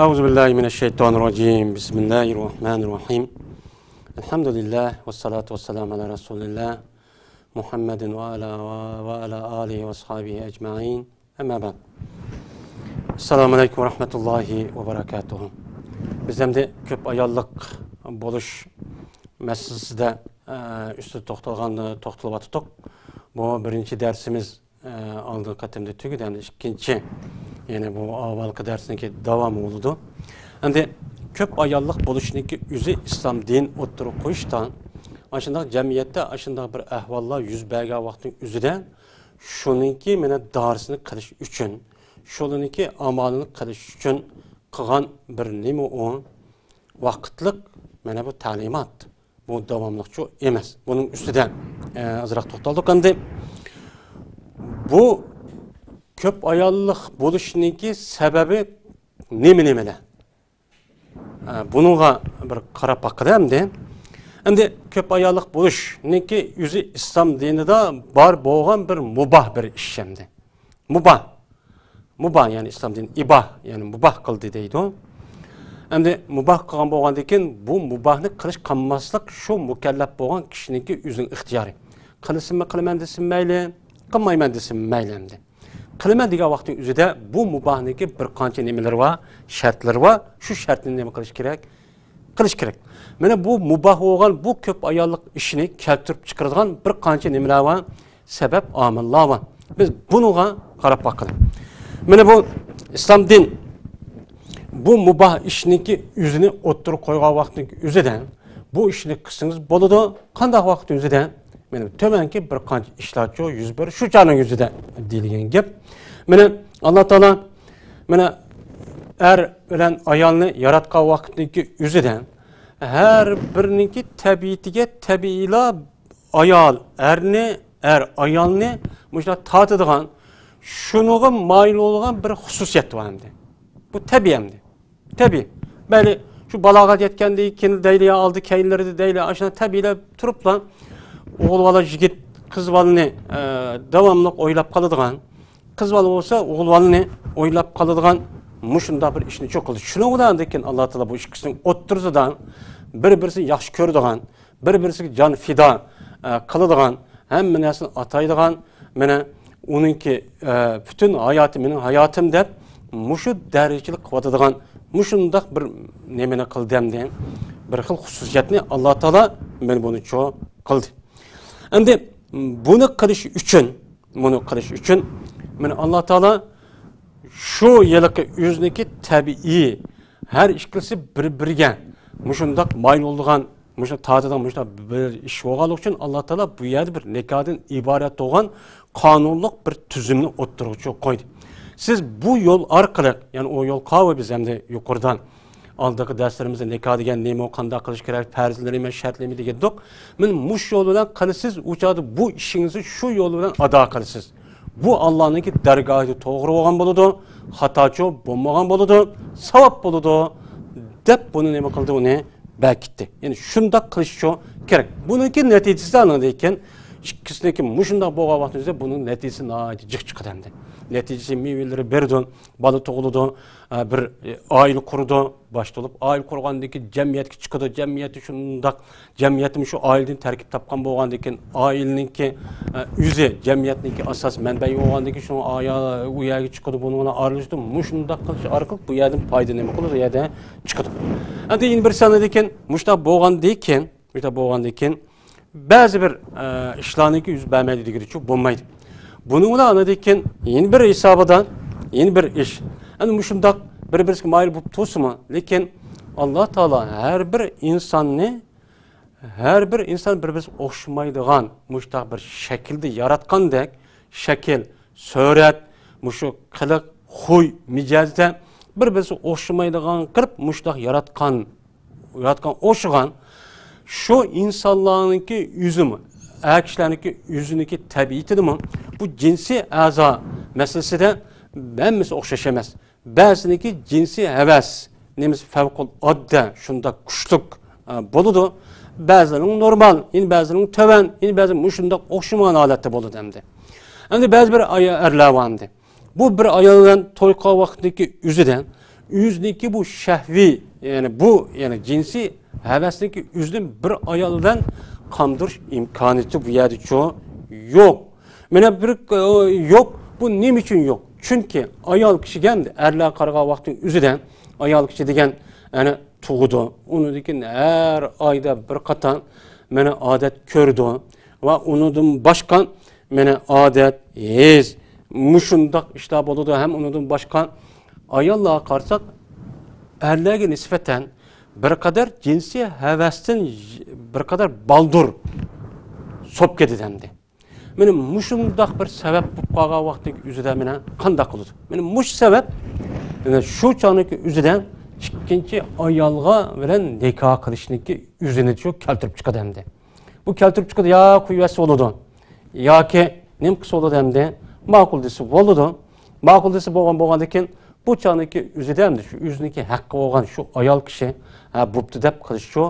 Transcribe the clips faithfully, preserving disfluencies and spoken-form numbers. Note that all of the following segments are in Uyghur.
أعوذ بالله من الشيطان الرجيم. بسم الله الرحمن الرحيم. الحمد لله والصلاة والسلام على رسول الله محمد وعلى، وعلى آله وأصحابه أجمعين. أما بعد. السلام عليكم ورحمة الله وبركاته. بىز ئەمدى كۆپ ئاياللىق بولۇش مەسىلىسىدە، ئە، ئۈستىدە توختالغان، توختىلىۋاتتۇق. بۇ بىرىنچى دەرسىمىز، ئە، ئالدىنقى قېتىمدا تۈگىدى، ئەمدى ئىككىنچى، يەنى بۇ ئاۋۋالقى دەرسنىڭكى داۋامى بولىدۇ. ئەمدى كۆپ ئاياللىق بولۇشنىڭكى ئۆزى ئىسلام دىن ئوتتۇرىغا قويۇشتا، ئاشۇنداق جەمئىيەتتە ئاشۇنداق بىر ئەھۋاللار يۈز بەرگەن ۋاقىتنىڭ ئۆزىدە، شۇنىڭكى مانا دارىسىنى قىلىش ئۈچۈن، شۇنىڭكى ئامالىنى قىلىش ئۈچۈن قىلغان بىر نېمە ئۇ؟ ۋاقىتلىق مانا بۇ تەلىمات. بۇ داۋاملىقچۇ ئەمەس. بۇنىڭ ئۈستىدە، ئە، ئازراق توختالدۇق. ئەمدى بۇ كۆپ ئاياللىق بولۇشنىڭكى سەۋەبى نېمە نېمىلەر؟ ئە، بۇنىڭغا بىر قاراپ باققىلى ئەمدى. ئەمدى كۆپ ئاياللىق بولۇشنىڭكى ئۆزى ئىسلام دىنىدا بار بولغان بىر مۇباھ بىر ئىش ئەمدى. مۇباھ. مۇباھ، يەنى ئىسلام دىنى ئىباھ، يەنى مۇباھ قىلدى دەيدۇ. ئەمدى مۇباھ قىلغان بولغاندىن كېيىن، بۇ مۇباھنى قىلىش قىلماسلىق شۇ مۇكەللەپ بولغان كىشىنىڭكى ئۆزىنىڭ ئىختىيارى. قىلسىمۇ قىلىمەن دېسىمۇ مەيلى، قىلمايمەن دېسىمۇ مەيلى ئەمدى. قىلىمەن دېگەن ۋاقىتنىڭ ئۆزىدە بۇ مۇباھنىڭكى بىر قانچە نېمىلىرى بار، شەرتلىرى بار. شۇ شەرتنى نېمە قىلىش كېرەك؟ قىلىش كېرەك. مانا بۇ مۇباھ بولغان بۇ كۆپ ئاياللىق ئىشنى كەلتۈرۈپ چىقىرىدىغان بىر قانچە نېمىلەر بار، سەۋەب، ئامىللار بار. بىز بۇنىڭغا قاراپ باققىلى. مانا بۇ ئىسلام دىن بۇ مۇباھ ئىشنىڭكى ئۆزىنى ئوتتۇرىغا قويغان ۋاقىتنىڭ ئۆزىدە بۇ ئىشنى قىلسىڭىز بولىدۇ. قانداق ۋاقىت ئۆزىدە؟ مانا تۆۋەنكى بىر قانچە ئىشلارچۇ يۈز بېرىش شۇ چاغنىڭ ئۆزىدە دېيىلگەن گەپ. مانا ئاللا تائالا مانا ئەر بىلەن ئايالنى ياراتقان ۋاقىتنىڭكى ئۆزىدە ھەر بىرىنىڭكى تەبىئىتىگە تەبىئىيلا ئايال ئەرنى، ئەر ئايالنى مۇشۇنداق تارتىدىغان، شۇنىڭغا مايىل بولىدىغان بىر خۇسۇسىيەت بار ئەمدى. بۇ تەبىئىي ئەمدى. تەبىئىي. مەيلى شۇ بالاغەت يەتكەندىن كېيىن دەيلى يا ئالدى كەينىلىرىدە دەيلى، ئاشۇنداق تەبىئىيلەپ تۇرۇپلا ئوغۇل بالا يىگىت قىز بالىنى، ئە، داۋاملىق ئويلاپ قالىدىغان، قىز بالا بولسا ئوغۇل بالىنى ئويلاپ قالىدىغان مۇشۇنداق بىر ئىشنى چوقۇلدى. شۇنىڭ بىلەن ئاندىن كېيىن ئاللا تائالا بۇ ئىككىسىنىڭ ئوتتۇرىسىدا بىر-بىرسىنى ياخشى كۆرىدىغان، بىر-بىرسىگە جان فىدا، ئە، قىلىدىغان، ھەممە نەرسىنى ئاتايدىغان، مانا ئۇنىڭكى، ئە، پۈتۈن ھاياتى مېنىڭ ھاياتىم دەپ مۇشۇ دەرىجىلىك قىلىۋاتىدىغان مۇشۇنداق بىر نېمىنى قىلدى ئەمدى. بىر خىل خۇسۇسىيەتنى ئاللا تائالا مانا بۇنى چو قىلدى. ئەمدى بۇنى قىلىش ئۈچۈن، بۇنى قىلىش ئۈچۈن مانا ئاللا تائالا شۇ ھېلىقى ئۆزىنىڭكى تەبىئىي، ھەر ئىككىلىسى بىر-بىرىگە مۇشۇنداق مايىل بولىدىغان، مۇشۇنداق تارتىدىغان، مۇشۇنداق بىر ئىش بولغانلىقى ئۈچۈن، ئاللا تائالا بۇ يەردە بىر نىكاھتىن ئىبارەت بولغان قانۇنلۇق بىر تۈزۈمنى ئوتتۇرىغا چىقىپ قويدى. سىز بۇ يول ئارقىلىق، يەنى ئۇ يول قاۋۇ بىز ئەمدى يۇقىرىدا ئالدىقى دەرسلىرىمىزدە نىكاھ دېگەن نېمە، قانداق قىلىش كېرەك، پەرزلىرى نېمە، شەرتلىرى نېمە دېگەندۇق. مانا مۇشۇ يول بىلەن قىلىسىز، ئۇ چاغدا بۇ ئىشىڭىزنى شۇ يول بىلەن ئادا قىلىسىز. بۇ ئاللانىڭكى دەرگاھىدا توغرا بولغان بولىدۇ، خاتاچۇ بولمىغان بولىدۇ، ساۋاب بولىدۇ، دەپ بۇنى نېمە قىلدى، ئۇنى بەكىتتى. يەنى شۇنداق قىلىشچۇ كېرەك. بۇنىڭكى نەتىجىسى ئاندىن كېيىن ئىككىسىنىڭكى مۇشۇنداق بولغان ۋاقتىمىزدا بۇنىڭ نەتىجىسى ناھايىتى جىق چىقىدۇ ئەمدى. نەتىجىسى مېۋىلىرى بېرىدۇ، بالا تۇغۇلىدۇ، ئە، بىر، ئە، ئائىلە قۇرىدۇ. باشتا بولۇپ ئائىلە قۇرغاندىن كېيىن جەمئىيەتكە چىقىدۇ. جەمئىيەتتە شۇنداق، جەمئىيەتمۇ شۇ ئائىلىدىن تەركىب تاپقان بولغاندىن كېيىن ئائىلىنىڭكى، ئە، ئۆزى جەمئىيەتنىڭكى ئاساس مەنبەي بولغاندىن كېيىن شۇنىڭ ئايا-، ئۇ يەرگە چىقىدۇ، بۇنىڭ بىلەن ئارىلىشىدۇ. مۇشۇنداق قىلىش ئارقىلىق بۇ يەردىن پايدا نېمە قىلىدۇ، ئۇ يەردە چىقىدۇ. ئەمدى يەنە بىر سانىدىن كېيىن مۇشۇنداق بولغاندىن كېيىن مۇشۇنداق بولغاندىن كېيىن بەزى بىر، ئە، ئىشلارنىڭكى يۈز بەرمەيدۇ دېگىنىچۇ بولمايدۇ. بۇنىڭ بىلەن ئاندىن كېيىن يەنە بىر ھېسابىدا يەنە بىر ئىش. ئەنە مۇشۇنداق بىر-بىرسىگە مايىل بولۇپ تۇرسىمۇ، لېكىن ئاللا تائالا ھەر بىر ئىنساننى، ھەر بىر ئىنسان بىر-بىرسىگە ئوخشىمايدىغان مۇشۇنداق بىر شەكىلدە ياراتقاندەك، شەكىل، سۈرەت، مۇشۇ قىلىق، خۇي، مىجەزدە بىر-بىرسىگە ئوخشىمايدىغان قىلىپ مۇشۇنداق ياراتقان، ياراتقان ئوخشىغان شۇ ئىنسانلارنىڭكى ئۆزىمۇ، ئەر كىشىلەرنىڭكى ئۆزىنىڭكى تەبىئىتىدىمۇ بۇ جىنسىي ئەزا مەسىلىسىدە ھەممىسى ئوخشاش ئەمەس. بەزىنىڭكى جىنسىي ھەۋەس نېمىسى فەۋقۇلئاددە شۇنداق كۈچلۈك، ئە، بولىدۇ. بەزىلىرىنىڭ نورمال، يەنە بەزىلىرىنىڭ تۆۋەن، يەنە بەزى مۇشۇنداق ئوخشىمىغان ھالەتتە بولىدۇ ئەمدى. ئەمدى بەزى بىر ئايا-، ئەرلەر بار ئەمدى. بۇ بىر ئايال بىلەن توي قىلغان ۋاقتىدىكى ئۆزىدە ئۆزىنىڭكى بۇ شەھۋىي، يەنى بۇ، يەنى جىنسىي ھەۋەسنىڭكى ئۆزىنى بىر ئايال بىلەن قاندۇرۇش ئىمكانىيىتى بۇ يەردىچۇ يوق. مانا بىر، ئى، يوق. بۇ نېمە ئۈچۈن يوق؟ چۈنكى ئايال كىشىگە، ئەرلەرگە قارىغان ۋاقىتنىڭ ئۆزىدە ئايال كىشى دېگەن، ئەنە، تۇغىدۇ. ئۇنىڭدىن كېيىن ھەر ئايدا بىر قاتار، مانا، ئادەت كۆرىدۇ. ۋە ئۇنىڭدىن باشقا، مانا، ئادەت، ھېس، مۇشۇنداق ئىشلار بولىدۇ. ھەم ئۇنىڭدىن باشقا ئاياللارغا قارىساق، ئەرلەرگە نىسبەتەن بىر قەدەر جىنسىي ھەۋەستىن بىر قەدەر بالدۇر سوپ كېتىدۇ ئەمدى. مانا مۇشۇنداق بىر سەۋەب بولۇپ قالغان ۋاقىتنىڭ ئۆزىدە مانا قانداق قىلىدۇ؟ مانا مۇشۇ سەۋەب، مانا شۇ چاغنىڭكى ئۆزىدە ئىككىنچى ئايالغا بىلەن نىكاھ قىلىشنىڭكى ئۆزىنى شۇ كەلتۈرۈپ چىقىدۇ ئەمدى. بۇ كەلتۈرۈپ چىقىدۇ، يا قويۇۋەتسە بولىدۇ، ياكى نېمە قىلسا بولىدۇ ئەمدى؟ ماقۇل دېسە بولىدۇ. ماقۇل دېسە بولغان، بولغاندىن كېيىن بۇ چاغنىڭكى ئۆزىدە ئەمدى شۇ ئۆزىنىڭكى ھەققى بولغان شۇ ئايال كىشى، ھە، بوپتۇ دەپ قىلىشچۇ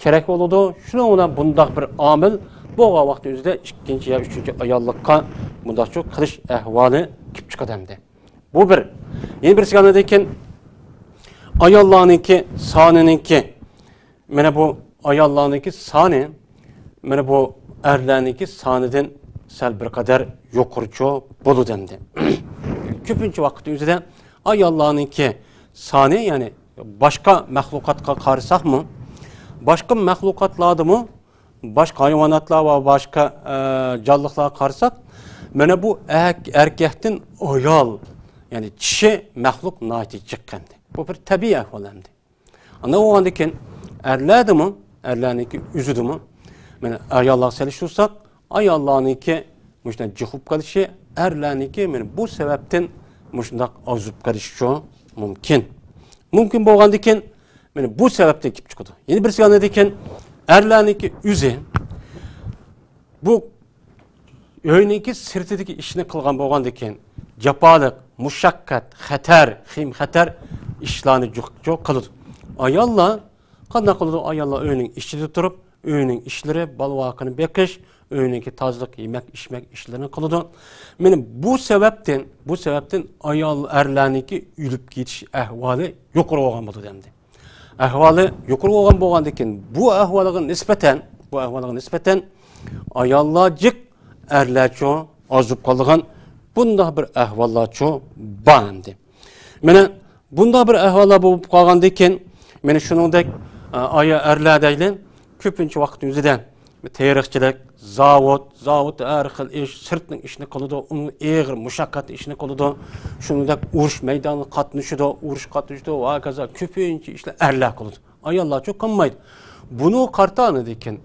كېرەك بولىدۇ. شۇنىڭ بىلەن بۇنداق بىر ئامىل بولغان ۋاقىتنىڭ ئۆزىدە ئىككىنچى يا ئۈچىنچى ئاياللىققا بۇنداقچۇ قىلىش ئەھۋالى كېلىپ چىقىدۇ ئەمدى. بۇ بىر. يەنە بىرسى ئاندىن كېيىن ئاياللارنىڭكى سانىنىڭكى، مانا بۇ ئاياللارنىڭكى سانى، مانا بۇ ئەرلەرنىڭكى سانىدىن سەل بىر قەدەر يۇقىرىچۇ بولىدۇ ئەمدى. كۆپىنچە ۋاقىتنىڭ ئۆزىدە ئاياللارنىڭكى سانى، يەنى باشقا مەخلۇقاتقا قارىساقمۇ، باشقا مەخلۇقاتلاردىمۇ، باشقا ھايۋاناتلار ۋە باشقا، ئە، جانلىقلارغا قارىساق، مانا بۇ ئەك-، ئەركەكتىن ئايال، يەنى چىشى مەخلۇق ناھايىتى جىق ئەمدى. بۇ بىر تەبىئىي ئەھۋال ئەمدى. ئانداق بولغاندىن كېيىن ئەرلەردىمۇ، ئەرلەرنىڭكى ئۆزىدىمۇ، مانا ئاياللارغا سېلىشتۇرساق، ئاياللارنىڭكى مۇشۇنداق جىق بولۇپ قېلىشى، ئەرلەرنىڭكى مانا بۇ سەۋەبتىن مۇشۇنداق ئاز بولۇپ قېلىشىچۇ مۇمكىن. مۇمكىن بولغاندىن كېيىن مانا بۇ سەۋەبتىن كېلىپ چىقىدۇ. يەنە بىرسى ئاندىن كېيىن ئەرلەرنىڭكى ئۆزى بۇ ئۆينىڭكى سىرتىدىكى ئىشنى قىلغان بولغاندىن كېيىن، جاپالىق، مۇشەققەت، خەتەر، خېيىم-خەتەر ئىشلارنى جۇق-جۇق قىلىدۇ. ئاياللار قانداق قىلىدۇ؟ ئاياللار ئۆينىڭ ئىچىدە تۇرۇپ، ئۆينىڭ ئىشلىرى، بالا-ۋاقىنى بېقىش، ئۆينىڭكى تازىلىق، يېمەك-ئىچمەك ئىشلىرىنى قىلىدۇ. مانا بۇ سەۋەبتىن، بۇ سەۋەبتىن ئايال، ئەرلەرنىڭكى ئۆلۈپ كېتىش ئەھۋالى يۇقىرى بولغان بولىدۇ ئەمدى. ئەھۋالى يۇقىرى بولغان بولغاندىن كېيىن، بۇ ئەھۋالغا نىسبەتەن، بۇ ئەھۋالغا نىسبەتەن ئاياللار جىق، ئەرلەرچۇ ئاز بولۇپ قالىدىغان بۇنداق بىر ئەھۋاللارچۇ بار ئەمدى. مانا بۇنداق بىر ئەھۋاللار بولۇپ قالغاندىن كېيىن، مانا شۇنىڭدەك، ئە، ئايا ئەرلەر دەيلى، كۆپىنچە ۋاقىت ئۆزىدە تېرىقچىلىق، زاۋۇت، زاۋۇتتا ھەر خىل ئىش، سىرتنىڭ ئىشىنى قىلىدۇ، ئۇ ئېغىر مۇشەققەتلىك ئىشنى قىلىدۇ. شۇنىڭدەك ئۇرۇش مەيدانىغا قاتنىشىدۇ، ئۇرۇش قاتنىشىدۇ ۋە ھاكازا كۆپىنچە ئىشلار ئەرلەر قىلىدۇ. ئاياللارچۇ قىلمايدۇ. بۇنىڭغا قارىتا ئاندىن كېيىن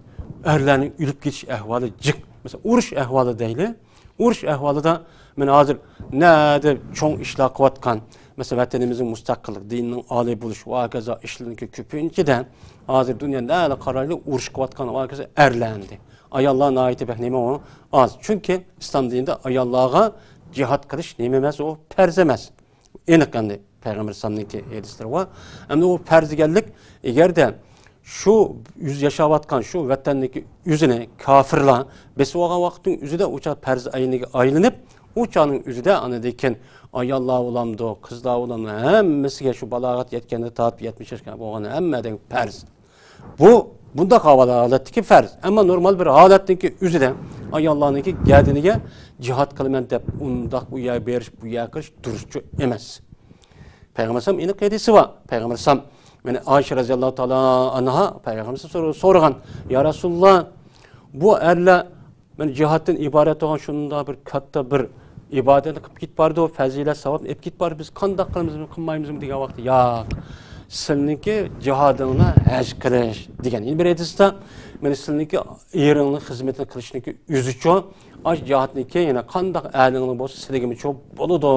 ئەرلەرنىڭ ئۆلۈپ كېتىش ئەھۋالى جىق. مەسىلەن، ئۇرۇش ئەھۋالى دەيلى. ئۇرۇش ئەھۋالىدا مانا ھازىر نەدە چوڭ ئىشلار قىلىۋاتقان، مەسىلەن، ۋەتىنىمىزنىڭ مۇستەقىللىق، دىننىڭ ئالىي بولۇش ۋە ھاكازا ئىشلىرىنىڭكى كۆپىنچىدە ھازىر دۇنيا نەدە قارايلى ئۇرۇش قىلىۋاتقان ۋە ھاكازا ئەرلەر ئەمدى. ئاياللار ناھايىتى بەك نېمە ئۇ؟ ئاز. چۈنكى ئىسلام دىنىدا ئاياللارغا جىھاد قىلىش نېمە ئەمەس، ئۇ پەرز ئەمەس. ئېنىق ئەمدى پەيغەمبەر ئەلەيھىسسالامنىڭكى ھەدىسلىرى بار. ئەمدى ئۇ پەرز دېگەنلىك، ئەگەردە شۇ ئۆزى ياشاۋاتقان شۇ ۋەتەندىكى ئۆزىنى كاپىرلار بېسىۋالغان ۋاقىتنىڭ ئۆزىدە ئۇ چاغ پەرز ئەينىگە ئايلىنىپ، ئۇ چاغنىڭ ئۆزىدە ئاندىن كېيىن ئاياللار بولامدۇ، قىزلار بولامدۇ، ھەممىسىگە شۇ بالاغەت يەتكەندىن تارتىپ يەتمىش ياشقا بولغان ھەممە ئادەمگە پەرز. بۇ، بۇنداق ھالەتتىكى پەرز. ئەمما نورمال بىر ھالەتنىڭكى ئۆزىدە ئاياللارنىڭكى گەدىنىگە جىھاد قىلىمەن دەپ ئۇنداق ئۇ يەرگە بېرىش، بۇ يەرگە كىرىش دۇرۇسچۇ ئەمەس. پەيغەمبەر ئەلەيھىسسالام ئېنىق ھەدىسى بار. پەيغەمبەر ئەلەيھىسسالام، يەنى ئائىشە رەزىياللاھۇ تائالا ئانھا پەيغەمبەر ئەلەيھىسسالام سورىغان، يا رەسۇلاللا، بۇ ئەرلەر مانا جىھادتىن ئىبارەت بولغان شۇنداق بىر كاتتا بىر ئىبادەتنى قىلىپ كېتىپ بارىدۇ، پەزىلەت، ساۋابنى ئېلىپ كېتىپ بارىدۇ، بىز قانداق قىلىمىزمۇ، قىلمايمىزمۇ دېگەن ۋاقىتتا، ياق، سىلىنىڭكى جىھادىڭلار ھەج قىلىش دېگەن. يەنە بىر ھەدىستە، مانا سىلىنىڭكى ئېرىڭنىڭ خىزمىتىنى قىلىشنىڭكى ئۆزىچۇ، ئاش جىھادنىڭكى يەنە قانداق ئەرلىرىڭنىڭ بولسا سىلىگىمۇچۇ بولىدۇ.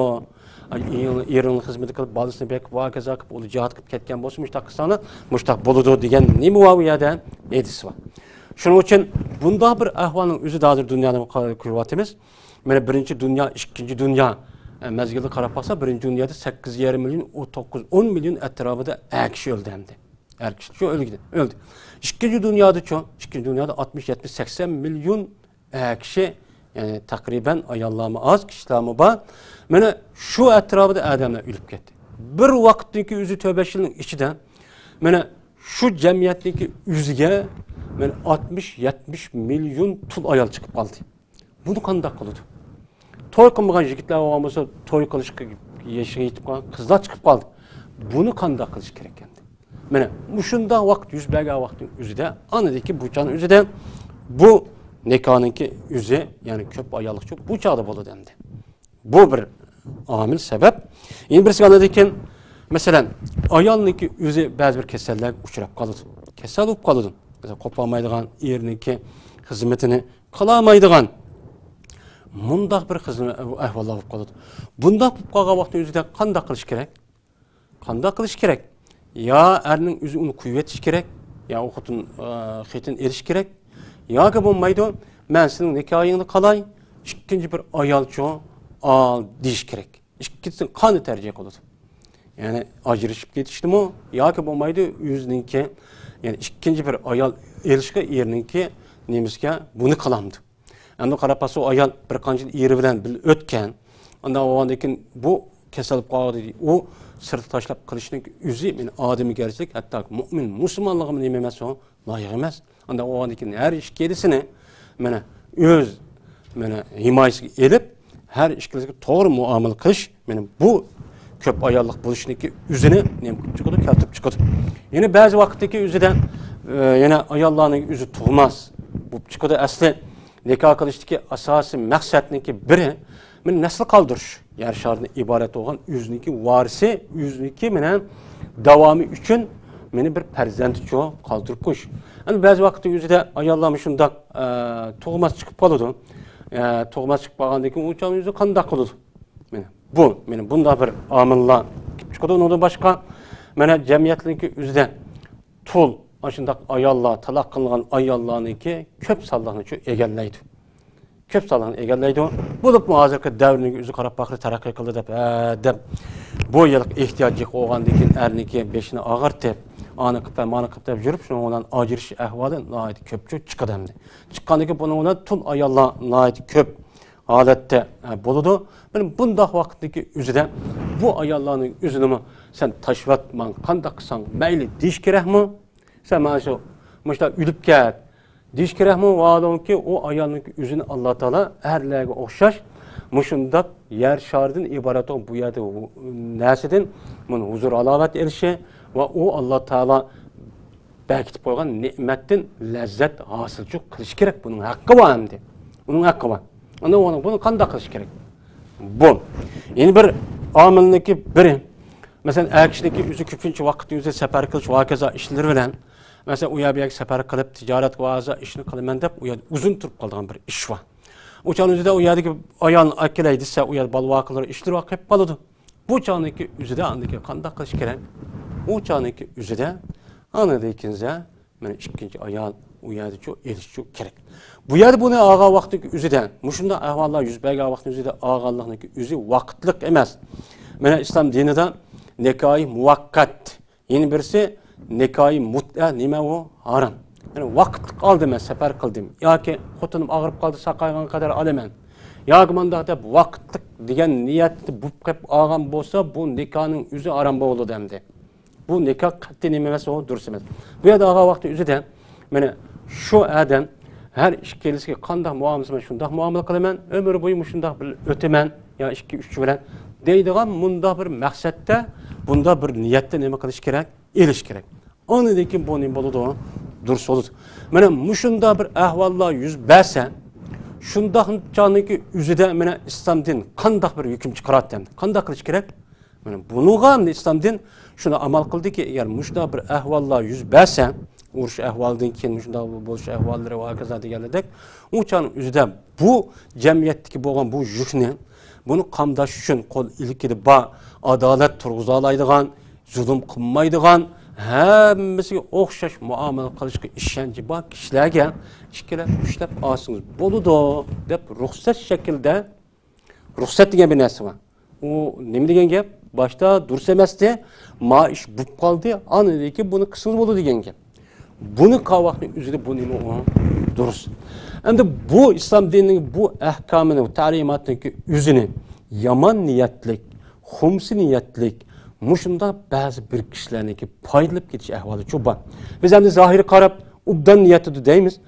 ئېرىڭنىڭ خىزمىتى قىلىپ، بالىسىنى بېقىپ، ۋاكازا قىلىپ، ئۇلار جىھاد قىلىپ كەتكەن بولسا، مۇشتاق قىلساڭلار، مۇشتاق بولىدۇ دېگەن نېمە بار ئۇ يەردە؟ ھەدىس بار. شۇنىڭ ئۈچۈن بۇنداق بىر ئەھۋالنىڭ ئۆزى ھازىر دۇنيادا كۆرۈۋاتىمىز. مانا بىرىنچى دۇنيا، ئىككىنچى دۇنيا، ئە، مەزگىلىگە قاراپ باقسا، بىرىنچى دۇنيادا سەككىز يېرىم مىليون، ئون توققۇز، ئون مىليون ئەتراپىدا ئەر كىشى ئۆلدى ئەمدى. ئەر كىشى شۇ ئۆلگىنى، ئۆلدى. ئىككىنچى دۇنيادىچۇ؟ ئىككىنچى دۇنيادا ئاتمىش، يەتمىش، سەكسەن مىليون ئەر كىشى، يەنى تەقرىبەن ئاياللارمۇ ئاز، كىشىلەرمۇ بار. مانا شۇ ئەتراپىدا ئادەملەر ئۆلۈپ كەتتى. بىر ۋاقىتتىن كېيىن ئۆزى تۆت بەش يىلنىڭ ئىچىدە، مانا شۇ جەمئىيەتنىڭكى ئۆزىگە، مانا ئاتمىش، يەتمىش مىليون تۇل ئايال چىقىپ قالدى. بۇنى قانداق قىلىدۇ؟ توي قىلمىغان يىگىتلەر بولغان بولسا، توي قىلىشقا يېشىغا يېتىپ قالغان قىزلار چىقىپ قالدى. بۇنى قانداق قىلىش كېرەك ئەمدى؟ مانا مۇشۇنداق ۋاقىت يۈز بەرگەن ۋاقىتنىڭ ئۆزىدە، ئاندىكى بۇ چاغنىڭ ئۆزىدە بۇ نىكاھنىڭكى ئۆزى، يەنى كۆپ ئاياللىقچۇ بۇ چاغدا بولىدۇ ئەمدى. بۇ بىر ئامىل، سەۋەب. يەنە بىرسى، ئاندىن كېيىن، مەسىلەن، ئايالنىڭكى ئۆزى بەزى بىر كېسەللەرگە ئۇچراپ قالىدۇ. كېسەل بولۇپ قالىدۇ. مەسىلەن، قوپالمايدىغان، ئېرىنىڭكى خىزمىتىنى قىلالمايدىغان، مۇنداق بىر خىزمەت ئەھۋاللار بولۇپ قالىدۇ. بۇنداق بولۇپ قالغان ۋاقىتنىڭ ئۆزىدە قانداق قىلىش كېرەك؟ قانداق قىلىش كېرەك؟ يا ئەرنىڭ ئۆزى ئۇنى قويۇۋېتىش كېرەك، يا ئۇ خوتۇن، ئە، خېتىنى ئېلىش كېرەك. ياكى بولمايدۇ، مەن سېنىڭ نىكاھىڭنى قىلاي، ئىككىنچى بىر ئايالچۇ ئال دېيىش كېرەك. ئىككىسىنى قانداق تەرجىھ قىلىدۇ؟ يەنى ئاجرىشىپ كېتىشتىمۇ ياكى بولمايدۇ، ئۆزىنىڭكى، يەنى ئىككىنچى بىر ئايال ئېلىشقا ئېرىنىڭكى نېمىسىگە بۇنى قىلامدۇ؟ ئەمدى قاراپ باقسا، ئۇ ئايال بىر قانچە يىل ئېرى بىلەن بىللە ئۆتكەن. ئاندىن ئۇنىڭدىن كېيىن بۇ كېسەل بولۇپ قالدى. ئۇ سىرتقا تاشلاپ قىلىشنىڭ ئۆزى، مانا، ئادەمگەرچىلىك، ھەتتا مۇئمىن مۇسۇلمانلىقىمۇ نېمە ئەمەس، ئۇ لايىق ئەمەس. ئاندىن ئۇنىڭدىن كېيىن ھەر ئىككىلىسىنى، مانا، ئۆز، مانا، ھىمايىسىگە ئېلىپ، ھەر ئىككىلىسىگە توغرا مۇئامىلە قىلىش، مانا، بۇ كۆپ ئاياللىق بولۇشنىڭكى ئۆزىنى نېمە قىلىپ چىقىدۇ، كەلتۈرۈپ چىقىدۇ. يەنە بەزى ۋاقىتتىكى ئۆزىدە، ئە، يەنە ئاياللارنىڭ ئۆزى تۇغماس بولۇپ چىقىدۇ. ئەسلى نىكاھ قىلىشتىكى ئاساسىي مەقسەتنىڭكى بىرى، مانا، نەسىل قالدۇرۇش. يەر شارىدىن ئىبارەت بولغان ئۆزىنىڭكى ۋارىسى، ئۆزىنىڭكى، مانا، داۋامى ئۈچۈن، مانا، بىر پەرزەنتچۇ قالدۇرۇپ قويۇش. ئەمدى بەزى ۋاقىتتا ئۆزىدە ئاياللار مۇشۇنداق، ئە، تۇغماس چىقىپ قالىدۇ. ئە، تۇغماس چىقىپ قالغاندىن كېيىن ئۇ چاغ ئۆزى قانداق قىلىدۇ؟ مانا بۇ، مانا بۇنداق بىر ئامىللار كېلىپ چىقىدۇ. ئۇنىڭدىن باشقا، مانا، جەمئىيەتنىڭكى ئۆزىدە تۇل، ئاشۇنداق ئاياللار، تالاق قىلىنغان ئاياللارنىڭكى كۆپ سانلىقنى شۇ ئىگىلەيدۇ. كۆپ سانلىقنى ئىگىلەيدۇ. بولۇپمۇ ھازىرقى دەۋرنىڭ ئۆزى قاراپ باققىلى تەرەققىي قىلدى دەپ، ھە، دەپ، بۇ يىلقى ئېھتىياج يىقىپ بولغاندىن كېيىن ئەرنىڭكى بېشىنى ئاغرىتىپ، ئانى قىلىپ بەر، مانى قىلىپ دەپ يۈرۈپ، شۇنىڭ بىلەن ئاجرىشىش ئەھۋالى ناھايىتى كۆپ چىقىدۇ ئەمدى. چىققاندىن كېيىن بۇنىڭ بىلەن تۇل ئاياللار ناھايىتى كۆپ ھالەتتە، ھە، بولىدۇ. مانا بۇنداق ۋاقىتتىكى ئۆزىدە بۇ ئاياللارنىڭ ئۆزىنىمۇ سەن تاشلاپ ماڭا قانداق قىلساڭ مەيلى دېيىش كېرەكمۇ؟ سەن مانا شۇ، مۇشۇنداق ئۆلۈپ كەت دېيىش كېرەكمۇ؟ ۋاھالەنكى، ئۇ ئايالنىڭكى ئۆزىنى ئاللا تائالا ئەرلەرگە ئوخشاش مۇشۇنداق يەر شارىدىن ئىبارەت بولغان بۇ يەردە ھۇ-، نەرسىدىن مانا ھۇزۇر ھالاۋەت ئېلىشى ۋە ئۇ ئاللا تائالا بەركىتىپ قويغان نېمەتتىن لەززەت ھاسىلچۇ قىلىش كېرەك. بۇنىڭ ھەققى بار ئەمدى. ئۇنىڭ ھەققى بار. ئاندىن ئۇنى، بۇنى قانداق قىلىش كېرەك؟ بۇ. يەنە بىر ئامىلنىڭكى بىرى. مەسىلەن، ئەر كىشىنىڭكى ئۆزى كۆپىنچە ۋاقىتنى ئۆزى سەپەر قىلىش ۋە ھاكازا ئىشلىرى بىلەن، مەسىلەن، ئۇ يەر بۇ يەرگە سەپەر قىلىپ، تىجارەت ۋە ھازا ئىشنى قىلىمەن دەپ، ئۇ يەردە ئۇزۇن تۇرۇپ قالىدىغان بىر ئىش بار. ئۇ چاغنىڭ ئۆزىدە ئۇ يەردىكى ئايالنى ئەكېلەي دېسە، ئۇ يەردە بالا ۋاقىلىرى، ئىشلىرى ۋاقىپ قالىدۇ. بۇ چاغنىڭكى ئۆزىدە ئاندىن كېيىن قانداق قىلىش كېرەك؟ ئۇ چاغنىڭكى ئۆزىدە ئاندىن كېيىن مانا ئىككىنچى ئايال ئۇ يەردىچۇ ئېلىشچۇ كېرەك. بۇ يەردە بۇنى ئالغان ۋاقىتنىڭ ئۆزىدە، مۇشۇنداق ئەھۋاللار يۈز بەرگەن ۋاقىتنىڭ ئۆزىدە ئالغانلىقنىڭ ئۆزى ۋاقىتلىق ئەمەس. مانا ئىسلام دىنىدا نىكاھى مۇۋەققەت، يەنە بىرسى نىكاھى مۇتئە، نېمە ئۇ؟ ھارام. يەنى ۋاقىتلىق ئالدىم مەن، سەپەر قىلدىم ياكى خوتۇنۇم ئاغرىپ قالدى، ساقايغان قەدەر ئالىمەن ياكى مۇنداق دەپ ۋاقىتلىق دېگەن نىيەتتە بولۇپ قېلىپ ئالغان بولسا، بۇ نىكاھنىڭ ئۆزى ھارام بولىدۇ ئەمدى. بۇ نىكاھ قەتئىي نېمە ئەمەس، ئۇ دۇرۇس ئەمەس. بۇ يەردە ئالغان ۋاقتى ئۆزىدە، مانا شۇ ئادەم ھەر ئىككىلىسىگە قانداق مۇئامىلە قىلسا، مەن شۇنداق مۇئامىلە قىلىمەن، ئۆمۈر بويى مۇشۇنداق بىر ئۆتىمەن، يا ئىككى، ئۈچ بىلەن دەيدىغان مۇنداق بىر مەقسەتتە، بۇنداق بىر نىيەتتە نېمە قىلىش كېرەك؟ ئېلىش كېرەك. ئاندىن كېيىن بۇ نېمە بولىدۇ؟ دۇرۇس بولىدۇ. مانا مۇشۇنداق بىر ئەھۋاللار يۈز بەرسە، شۇنداق چاغنىڭكى ئۆزىدە مانا ئىسلام دىن قانداق بىر ھۆكۈم چىقىراتتى؟ قانداق قىلىش كېرەك؟ مانا بۇنىڭغا ئىسلام دىن شۇنى ئامال قىلدىكى، ئەگەر مۇشۇنداق بىر ئەھۋاللار يۈز بەرسە، ئۇرۇش ئەھۋالىدىن كېيىن مۇشۇنداق بولۇش ئەھۋاللىرى ۋە ھاكازا دېگەنلىدەك، ئۇ چاغنىڭ ئۆزىدە بۇ جەمئىيەتتىكى بولغان بۇ يۈكنى، بۇنى قامداش ئۈچۈن قول ئىلكىدە بار ئادالەت تۇرغۇزالايدىغان، زۇلۇم قىلمايدىغان، ھەممىسىگە ئوخشاش مۇئامىلە قىلىشقا ئىشەنچى بار كىشىلەرگە ئىككىلەپ، ئۈچلەپ ئالسىڭىز بولىدۇ، دەپ رۇخسەت شەكلىدە رۇخسەت دېگەن بىر نەرسە بار. ئۇ نېمە دېگەن گەپ؟ باشتا دۇرۇس ئەمەستى، ما ئىش بوپ قالدى، ئاندىن كېيىن بۇنى قىلسىڭىز بولىدۇ دېگەن گەپ. بۇنى قىلغان ۋاقىتنىڭ ئۆزىدە بۇ نېمە ئۇ؟ دۇرۇس. ئەمدى بۇ ئىسلام دىنىنىڭ بۇ ئەھكامىنى، تەلىماتىنىڭكى ئۆزىنى يامان نىيەتلىك، خۇمسى نىيەتلىك، مۇشۇنداق بەزى بىر كىشىلەرنىڭكى پايدىلىنىپ كېتىش ئەھۋالى چۇ بار. بىز ئەمدى زاھىرىي قاراپ، ئوبدان نىيەتتىدۇ دەيمىز.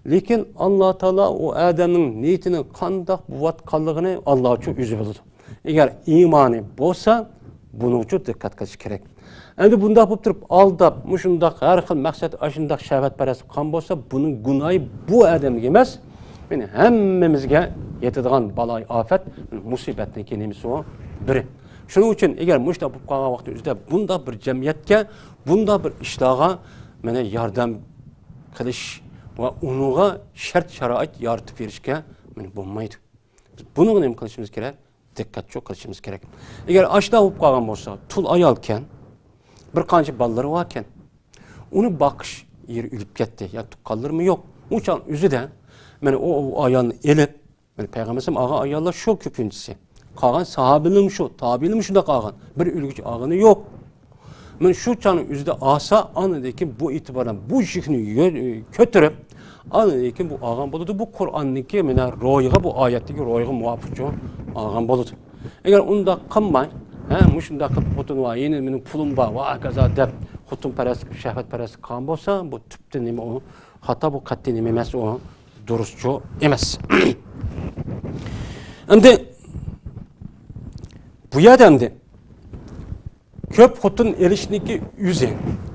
لېكىن ئاللا تائالا ئۇ ئادەمنىڭ نىيىتىنىڭ قانداق بولۇۋاتقانلىقىنى ئاللا چۇ ئۆزى بىلىدۇ. ئەگەر ئىمانى بولسا، بۇنىڭچۇ دىققەت قىلىش كېرەك. ئەمدى بۇنداق بولۇپ تۇرۇپ، ئالداپ، مۇشۇنداق ھەر خىل مەقسەت، ئاشۇنداق شەھۋەتپەرەسلىك قىلغان بولسا، بۇنىڭ گۇناھى بۇ ئادەمگە ئەمەس، يەنى ھەممىمىزگە يېتىدىغان بالايىئاپەت، مۇسىبەتنىڭكى نېمىسى ئۇ؟ بىرى. شۇنىڭ ئۈچۈن ئەگەر مۇشۇنداق بولۇپ قالغان ۋاقىتنىڭ ئۆزىدە بۇنداق بىر جەمئىيەتكە، بۇنداق بىر ئىشلارغا مانا ياردەم قىلىش ۋە ئۇنىڭغا شەرت-شارائىت يارىتىپ بېرىشكە مانا بولمايدۇ. بىز بۇنىڭغا نېمە قىلىشىمىز كېرەك؟ دىققەتچۇ قىلىشىمىز كېرەك. ئەگەر ئاشۇنداق بولۇپ قالغان بولسا، تۇل ئايالكەن، بىر قانچە بالىلىرى باركەن، ئۇنى باقىش يېرى ئۆلۈپ كەتتى، يا تۇغقانلىرىمۇ يوق. ئۇ چاغ ئۆزىدە مانا ئۇ، ئۇ ئايالنى ئېلىپ، مانا پەيغەمبەر ئالەيھىسسالام ئالغان ئاياللار شۇ كۆپىنچىسى. قالغان ساھابىلىرىمۇ شۇ، تابىئىنمۇ شۇنداق ئالغان. بىر ئۆلگۈچى ئالغىنى يوق. مانا شۇ چاغنىڭ ئۆزىدە ئالسا، ئاندىن كېيىن بۇ ئېتىبارەن بۇ يۈكنى يۆ-، كۆتۈرۈپ، ئاندىن كېيىن بۇ ئالغان بولىدۇ. بۇ قۇرئاننىڭكى مانا روھىغا، بۇ ئايەتتىكى روھىغا مۇۋاپىقچۇ ئالغان بولىدۇ. ئەگەر ئۇنداق قىلماي، ھە، مۇشۇنداق قىلىپ خوتۇن ۋە يەنە مېنىڭ پۇلۇم بار، ۋە ھاكازا دەپ خوتۇنپەرەسلىك، شەھۋەتپەرەسلىك قىلغان بولسا، بۇ تۈپتىن نېمە ئۇ؟ خاتا، بۇ قەتئىي نېمە ئەمەس ئۇ؟ دۇرۇسچۇ ئەمەس. ئەمدى بۇ يەردە ئەمدى كۆپ خوتۇن ئېلىشنىڭكى ئۆزى،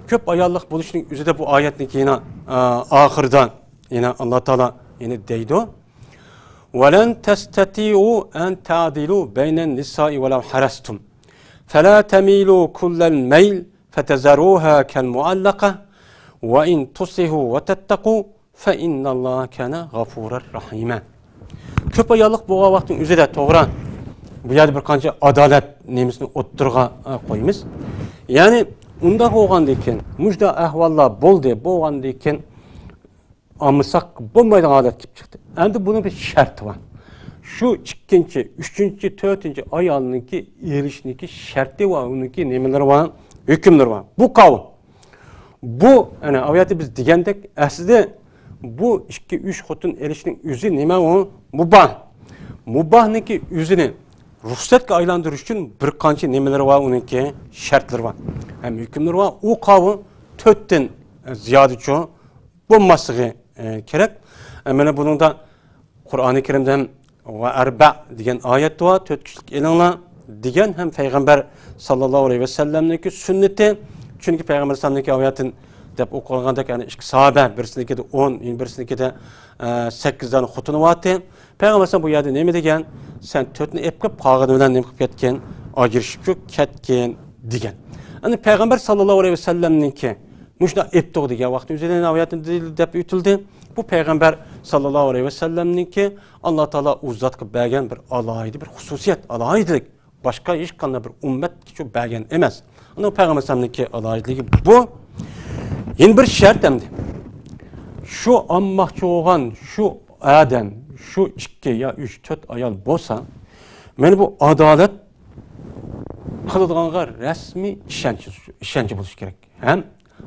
كۆپ ئاياللىق بولۇشنىڭ ئۆزىدە بۇ ئايەتنىڭكى يەنە، ئا، ئاخىرىدا يەنە ئاللا تائالا يەنە دەيدۇ، ولن تستطيعوا أن تعدلوا بين النساء ولو حرصتم فلا تميلوا كل الميل فتذروها كالمعلقة وإن تصلحوا وتتقوا فإن الله كان غفورا رحيما. كۆپ ئاياللىق بولغان ۋاقىتنىڭ ئۆزىدە، توغرا، بۇ يەردە بىر قانچە ئادالەت نېمىسىنى ئوتتۇرىغا، ئە، قويىمىز. يەنى ئۇنداق بولغاندىن كېيىن، مۇشۇنداق ئەھۋاللار بولدى، بولغاندىن كېيىن ئالمىساق بولمايدىغان ھالەت كېلىپ چىقتى. ئەمدى بۇنىڭ بىر شەرتى بار. شۇ ئىككىنچى، ئۈچىنچى، تۆتىنچى ئايالنىڭكى ئېلىشنىڭكى شەرتى ۋە ئۇنىڭكى نېمىلىرى بار، ھۆكۈملىرى بار. بۇ قاۋۇل. بۇ، ئەنە، ئايەتتە بىز دېگەندەك، ئەسلىدە بۇ ئىككى، ئۈچ خوتۇن ئېلىشنىڭ ئۆزى نېمە ئۇ؟ مۇباھ. مۇباھنىڭكى ئۆزىنى رۇخسەتكە ئايلاندۇرۇش ئۈچۈن بىر قانچە نېمىلىرى بار، ئۇنىڭكى شەرتلىرى بار. ھەم ھۆكۈملىرى بار. ئۇ قاۋۇل تۆتتىن زىيادىچۇ بولماسلىقى، ئە، كېرەك. ئە، مانا بۇنىڭدا قۇرئانى كەرىمدە ھەم «ۋە ئەربە» دېگەن ئايەت بار، «تۆت كىشىلىك ئېلىڭلار» دېگەن ھەم پەيغەمبەر ساللاللاھۇ ئەلەيھى ۋەسەللەمنىڭكى سۈننىتى. چۈنكى پەيغەمبەر ئەلەيھىسسالامنىڭكى ئايەتىنى دەپ ئوقۇلغاندەك، يەنى ئىككى ساھابە، بىرسىنىڭكىدە ئون، يەنە بىرسىنىڭكىدە، ئە، سەككىز دانە خوتۇنى بارتى. پەيغەمبەر ئەلەيھىسسالام بۇ يەردە نېمە دېگەن؟ «سەن تۆتنى ئېلىپ قېلىپ، قالغىنى بىلەن نېمە قىلىپ كەتكىن؟ ئاجرىشىپ شۇ كەتكىن» دېگەن. ئەنە پەيغەمبەر ساللاللاھۇ ئەلەيھى ۋەسەللەمنىڭكى مۇشۇنداق ئېيتتۇق دېگەن ۋاقىتنىڭ ئۆزىدە ئايەتتە دەپ ئۆتۈلدى. بۇ پەيغەمبەر ساللاللاھۇ ئەلەيھى ۋەسەللەمنىڭكى ئاللا تائالا ئۇ زاتقا بەرگەن بىر ئالاھىدە بىر خۇسۇسىيەت، ئالاھىدىلىك. باشقا ھېچقانداق بىر ئۈممەتكىچۇ بەرگەن ئەمەس. ئانا پەيغەمبەر ئەلەيھىسسالامنىڭكى ئالاھىدىلىكى بۇ. يەنە بىر شەرت ئەمدى. شۇ ئالماقچى بولغان شۇ ئادەم، شۇ ئىككى يا ئۈچ، تۆت ئايال بولسا، مانا بۇ ئادالەت قىلىدىغانغا رەسمىي ئىشەنچ، ئىشەنچ بولۇشى كېرەك. ھەم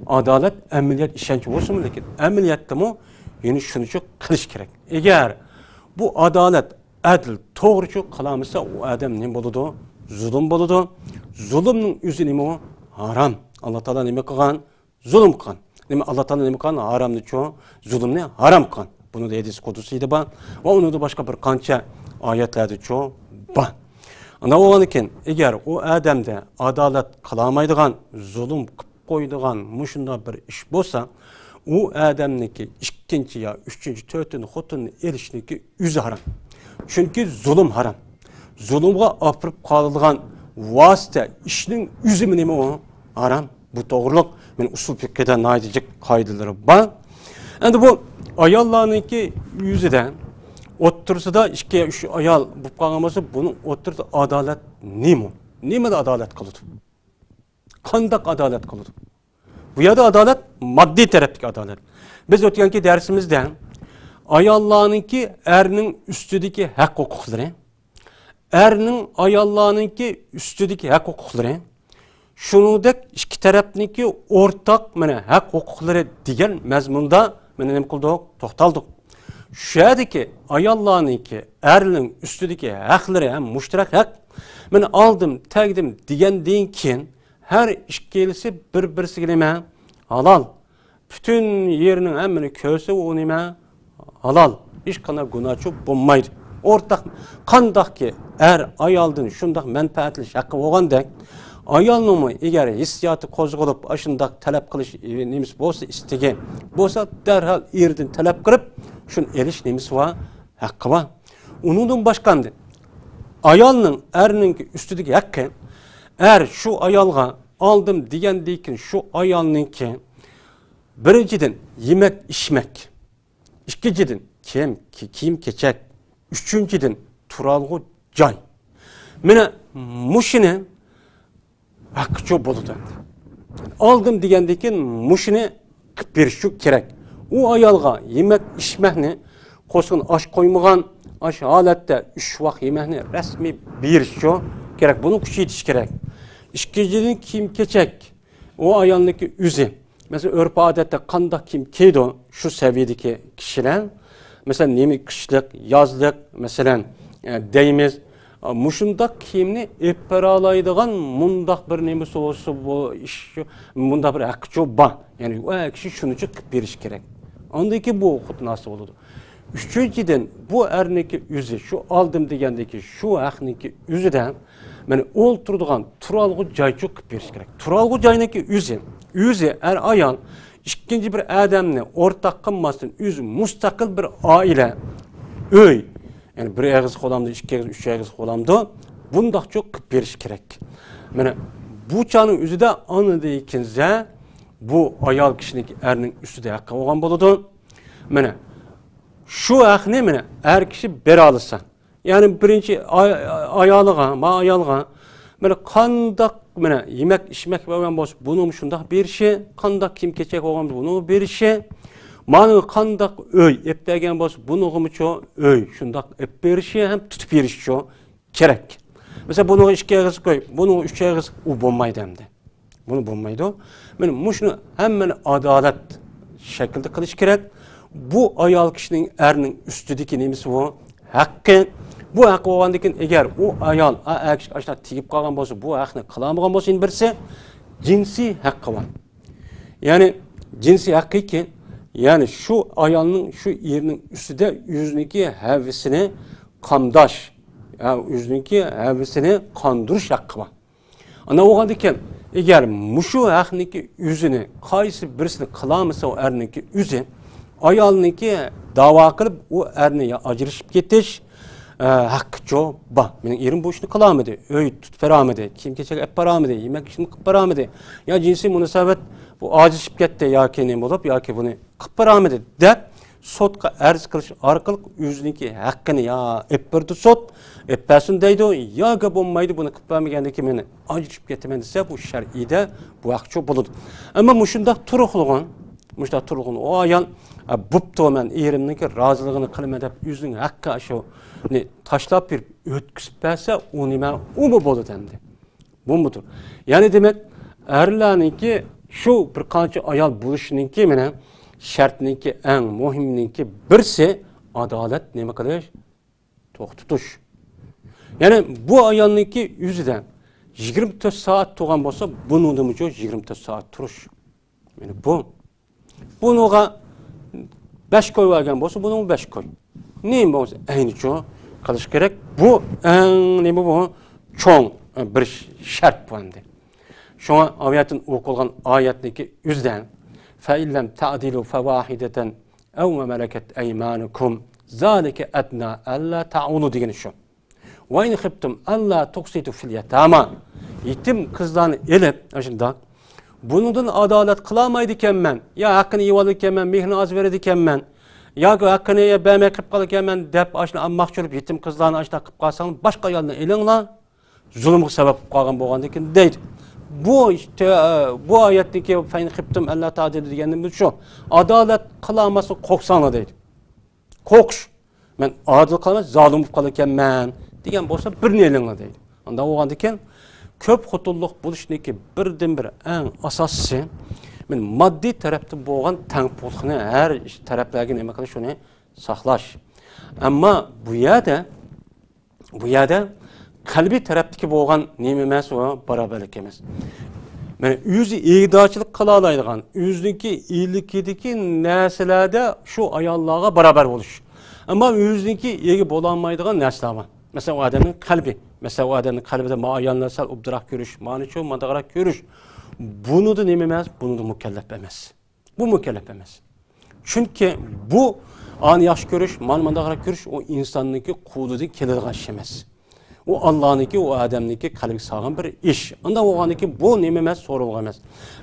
ئادالەت، ئەمەلىيەت ئىشەنچ بولسىمۇ، لېكىن ئەمەلىيەتتىمۇ يەنە شۇنىچە قىلىش كېرەك. ئەگەر بۇ ئادالەت، ئەدىل، توغرىچۇ قىلالمىسا، ئۇ ئادەم نېمە بولىدۇ؟ زۇلۇم بولىدۇ. زۇلۇمنىڭ ئۆزى نېمە ئۇ؟ ھارام. ئاللا تائالا نېمە قىلغان؟ زۇلۇم قىلغان. نېمە، ئاللا تائالا نېمە قىلغان؟ ھارامنىچۇ، زۇلۇمنى ھارام قىلغان. بۇنىڭدا ھەدىس قۇدسىيدا بار ۋە ئۇنىڭدا باشقا بىر قانچە ئايەتلەردىچۇ بار. ئانداق بولغاندىن كېيىن، ئەگەر ئۇ ئادەمدە ئادالەت قىلالمايدىغان، زۇلۇم قىلىپ قويىدىغان مۇشۇنداق بىر ئىش بولسا، ئۇ ئادەمنىڭكى ئىككىنچى يا ئۈچىنچى، تۆتىنچى خوتۇننى ئېلىشنىڭكى ئۆزى ھارام. چۈنكى زۇلۇم ھارام. زۇلۇمغا ئاپىرىپ قالىدىغان ۋاسىتە، ئىشنىڭ ئۆزىمۇ نېمە ئۇ؟ ھارام. بۇ توغرىلىق مەن ئۇسۇل پىقھىدا ناھايىتى جىق قائىدىلىرى بار. ئەمدى بۇ ئاياللارنىڭكى ئۆزىدە، ئوتتۇرىسىدا ئىككى، ئۈچ ئايال بولۇپ قالغان بولسا، بۇنىڭ ئوتتۇرىدا ئادالەت نېمە؟ نېمىدە ئادالەت قىلىدۇ؟ قانداق ئادالەت قىلىدۇ؟ بۇ يەردە ئادالەت، ماددىي تەرەپتىكى ئادالەت. بىز ئۆتكەنكى دەرسىمىزدە ئاياللارنىڭكى ئەرنىڭ ئۈستىدىكى ھەق ھوقۇقلىرى، ئەرنىڭ ئاياللارنىڭكى ئۈستىدىكى ھەق ھوقۇقلىرى، شۇنىڭدەك ئىككى تەرەپنىڭكى ئورتاق، مانا، ھەق ھوقۇقلىرى دېگەن مەزمۇندا، مانا، نېمە قىلدۇق؟ توختالدۇق. شۇ يەردىكى ئاياللارنىڭكى ئەرنىڭ ئۈستىدىكى ھەقلىرى ھەم مۇشتەرەك ھەق، مانا، ئالدىم، تەگدىم دېگەندىن كېيىن، ھەر ئىككىلىسى بىر-بىرسىگە نېمە؟ ھالال. پۈتۈن يېرىنىڭ ھەممىنى كۆرسە، ئۇ نېمە؟ ھالال. ھېچقانداق گۇناھچۇ بولمايدۇ. ئورتاق، قانداقكى ئەر ئايالدىن شۇنداق مەنپەئەتلىنىش ھەققى بولغاندەك، ئايالنىڭمۇ ئەگەر ھېسسىياتى قوزغىلىپ، ئاشۇنداق تەلەپ قىلىش، ئى، نېمىسى بولسا، ئىستىكى بولسا، دەرھال ئېرىدىن تەلەپ قىلىپ، شۇنى ئېلىش نېمىسى بار؟ ھەققى بار. ئۇنىڭدىن باشقا ئەمدى ئايالنىڭ ئەرنىڭكى ئۈستىدىكى ھەققى، ئەر شۇ ئايالغا ئالدىم دېگەندىن كېيىن شۇ ئايالنىڭكى بىرىنچىدىن يېمەك ئىچمەك، ئىككىنچىدىن كىيىم، كىيىم كېچەك، ئۈچىنچىدىن تۇرالغۇ جاي. مانا مۇشۇنى ھەققىچۇ بولىدۇ ئەمدى. ئالدىم دېگەندىن كېيىن مۇشۇنى قىلىپ بېرىشچۇ كېرەك. ئۇ ئايالغا يېمەك ئىچمەكنى، قورسىقىنى ئاچ قويمىغان، ئاش ھالەتتە ئۈچ ۋاق يېمەكنى رەسمىي بېرىشچۇ كېرەك. بۇنى كۈچەيتىش كېرەك. ئىككىنچىدىن كىيىم كېچەك. ئۇ ئايالنىڭكى ئۆزى. مەسىلەن، ئۆرپ ئادەتتە قانداق كىيىم كىيىدۇ شۇ سەۋىيەدىكى كىشىلەر؟ مەسىلەن، نېمە قىشلىق، يازلىق، مەسىلەن، ئە، دەيمىز. ئا، مۇشۇنداق كىيىمنى ئېلىپ بېرەلەيدىغان مۇنداق بىر نېمىسى بولسا، بۇ ئىش، مۇنداق بىر ھەققىچۇ بار. يەنى ئۇ كىشى شۇنىچۇ قىلىپ بېرىشى كېرەك. ئاندىن كېيىن بۇ خوتۇن ئاستا بولىدۇ. ئۈچىنچىدىن، بۇ ئەرنىڭكى ئۆزى، شۇ ئالدىم دېگەندىكى شۇ ھەقنىڭكى ئۆزىدە، مانا ئولتۇرىدىغان تۇرالغۇ جايچۇ قىلىپ بېرىش كېرەك. تۇرالغۇ جاينىڭكى ئۆزى، ئۆزى ئەر ئايال ئىككىنچى بىر ئادەمنى ئورتاق قىلماستىن، ئۆزى مۇستەقىل بىر ئائىلە، ئۆي، يەنى بىر ئېغىز قولامدۇ، ئىككى ئېغىز، ئۈچ ئېغىز قولامدۇ، بۇنداقچۇ قىلىپ بېرىش كېرەك. مانا بۇ چاغنىڭ ئۆزىدە ئاندىن كېيىن بۇ ئايال كىشىنىڭكى ئەرنىڭ ئۈستىدە ھەققى بولغان بولىدۇ. مانا شۇ ھەقنى، مانا، ئەر كىشى بېرەلىسە، يەنى بىرىنچى ئاي-، ئايالىغا، ما ئايالغا، مانا، قانداق، مانا، يېمەك ئىچمەك بولغان بولسا، بۇنىمۇ شۇنداق بېرىشى، قانداق كىيىم كېچەك بولغان بولسا، بۇنىمۇ بېرىشى، مانا قانداق ئۆي ئېلىپ بەرگەن بولسا، بۇنىڭغىمۇچۇ ئۆي شۇنداق ئېلىپ بېرىشى ھەم تۇتۇپ بېرىشىچۇ كېرەك. مەسىلەن، بۇنىڭغا ئىككى ئېغىز قوي، بۇنىڭغا ئۈچ ئېغىز، ئۇ بولمايدۇ ئەمدى. بۇنى بولمايدۇ. مانا مۇشۇنى ھەممىنى ئادالەت شەكلىدە قىلىش كېرەك. بۇ ئايال كىشىنىڭ ئەرنىڭ ئۈستىدىكى نېمىسى بۇ؟ ھەققى. بۇ ھەققى بولغاندىن كېيىن، ئەگەر ئۇ ئايال، ئا، ئەر كىشىگە ئاشۇنداق تېگىپ قالغان بولسا، بۇ ھەقنى قىلالمىغان بولسا، يەنە بىرسى جىنسىي ھەققى بار. يەنى جىنسىي ھەققىكى، يەنى شۇ ئايالنىڭ، شۇ ئېرىنىڭ ئۈستىدە ئۆزىنىڭكى ھەۋىسىنى قامداش، يا ئۆزىنىڭكى ھەۋىسىنى قاندۇرۇش ھەققى بار. ئانا بولغاندىكىن، ئەگەر مۇشۇ ھەقنىڭكى ئۆزىنى، قايسى بىرسىنى قىلالمىسا، ئۇ ئەرنىڭكى ئۆزى، ئايالنىڭكى داۋا قىلىپ، ئۇ ئەرنى يا ئاجرىشىپ كېتىش، ئە، ھەققىچۇ بار. مېنىڭ ئېرىم بۇ ئىشنى قىلالمىدى، ئۆي تۇتۇپ بېرەلمىدى، كىيىم كېچەك ئېلىپ بېرەلمىدى، يېمەك ئىچمەك قىلىپ بېرەلمىدى، يا جىنسىي مۇناسىۋەت بۇ ئاجرىشىپ كەتتى ياكى نېمە بولۇپ، ياكى بۇنى قىلىپ بېرەلمىدى دەپ، سوتقا ئەرز قىلىش ئارقىلىق ئۆزىنىڭكى ھەققىنى يا ئېلىپ بېرىدۇ سوت، ئېلىپ بەرسۇن دەيدۇ، ياكى بولمايدۇ، بۇنى قىلىپ بەرمىگەندىن كېيىن مېنى ئاجرىشىپ كېتىمەن دېسە، بۇ شەرئىيدە بۇ ھەقچۇ بولىدۇ. ئەمما مۇشۇنداق تۇرۇقلىغان، مۇشۇنداق تۇرۇقلىغان ئۇ ئايال، «ئە، بوپتۇ، مەن ئېرىمنىڭكى رازىلىقىنى قىلىمەن» دەپ ئۆزىنىڭ ھەققى شۇنى تاشلاپ بېرىپ ئۆتكۈزۈپ بەرسە، ئۇ نېمە، ئۇمۇ بولىدۇ ئەمدى. بولمىدۇ. يەنى دېمەك، ئەرلەرنىڭكى شۇ بىر قانچە ئايال بولۇشىنىڭكى مانا شەرتنىڭكى ئەڭ مۇھىمنىڭكى بىرسى ئادالەت نېمە قىلىش؟ توختىتىش. يەنى بۇ ئايالنىڭكى ئۆزىدە يىگىرمە تۆت سائەت تۇرغان بولسا، بۇنىڭدىمۇ يىگىرمە تۆت سائەت تۇرۇش. يەنى بۇ بۇنىڭغا بەش كوي بەرگەن بولسا، بۇنىڭغا بەش كوي. نېمە بولسا ئەينىچۇ قىلىش كېرەك. بۇ ئەڭ نېمە بۇ؟ چوڭ بىر شەرت بۇ ئەمدى. شۇڭا ئاۋۇ يەردىن ئوقۇلغان ئايەتنىكى ئۆزىدە، «فَإِنْ لَمْ تَعْدِلُوا فَوَاحِدَةً أَوْ مَا مَلَكَتْ أَيْمَانُكُمْ ذَٰلِكَ أَدْنَىٰ أَلَّا تَعُولُوا» دېگىنى شۇ. «وَإِنْ خِفْتُمْ أَلَّا تُقْسِطُوا فِي الْيَتَامَىٰ» يېتىم قىزلارنى ئېلىپ، ئاشۇنداق، «بۇنىڭدىن ئادالەت قىلالمايدىكەنمەن، يا ھەققىنى يېۋالىدىكەنمەن، مېھرىنى ئاز بېرىدىكەنمەن، ياكى ھەققىنى بەرمەي قېلىپ قالىدىكەنمەن» دەپ، ئاشۇنداق ئامماقچى بولۇپ، يېتىم قىزلارنى ئاشۇنداق قىلىپ قالساڭلار، باشقا ئايالنى ئېلىڭلار، زۇلۇمغا سەۋەب بولۇپ قالغان بولغاندىكىن دەيدۇ. بۇ، بۇ ئايەتتىكى «فَإِنْ خِفْتُمْ أَلَّا تَعْدِلُوا» دېگەننىڭ ئۆزى شۇ. ئادالەت قىلالماسلىققا قورقساڭلار دەيدۇ. قورقۇش. مەن ئادىل قىلالماي، زالىم بولۇپ قالىدىكەنمەن دېگەن بولسا، بىرنى ئېلىڭلار دەيدۇ. ئانداق بولغاندىكىن، كۆپ خوتۇنلۇق بولۇشنىڭكى بىردىنبىر ئەڭ ئاساسىي، مەن ماددىي تەرەپتىن بولغان تەڭپۇڭلۇقنى ھەر تەرەپلەرگە نېمە قىلىش، شۇنى ساقلاش. ئەمما بۇ يەردە، بۇ يەردە قەلبىي تەرەپتىكى بولغان نېمە ئەمەس، ئۇ باراۋەرلىك ئەمەس. مانا ئۆزى ئىگىدارچىلىق قىلالايدىغان، ئۆزىنىڭكى ئىلكىدىكى نەرسىلەردە شۇ ئاياللارغا باراۋەر بولۇش. ئەمما ئۆزىنىڭكى ئىگە بولالمايدىغان نەرسىلەر بار. مەسىلەن، ئۇ ئادەمنىڭ قەلبى. مەسىلەن، ئۇ ئادەمنىڭ قەلبىدە ما ئايالنى سەل ئوبدانراق كۆرۈش، مانىچۇ مانداقراق كۆرۈش. بۇنىدا نېمە ئەمەس؟ بۇنىدا مۇكەللەپ ئەمەس. بۇ مۇكەللەپ ئەمەس. چۈنكى بۇ ئانى ياخشى كۆرۈش، مانا مانداقراق كۆرۈش ئۇ ئىنساننىڭكى قولىدىن كېلىدىغان ئىش ئەمەس. ئۇ ئاللانىڭكى، ئۇ ئادەمنىڭكى قەلبىگە سالغان بىر ئىش. ئانداق بولغاندىن كېيىن بۇ نېمە ئەمەس، سورۇنغا ئەمەس.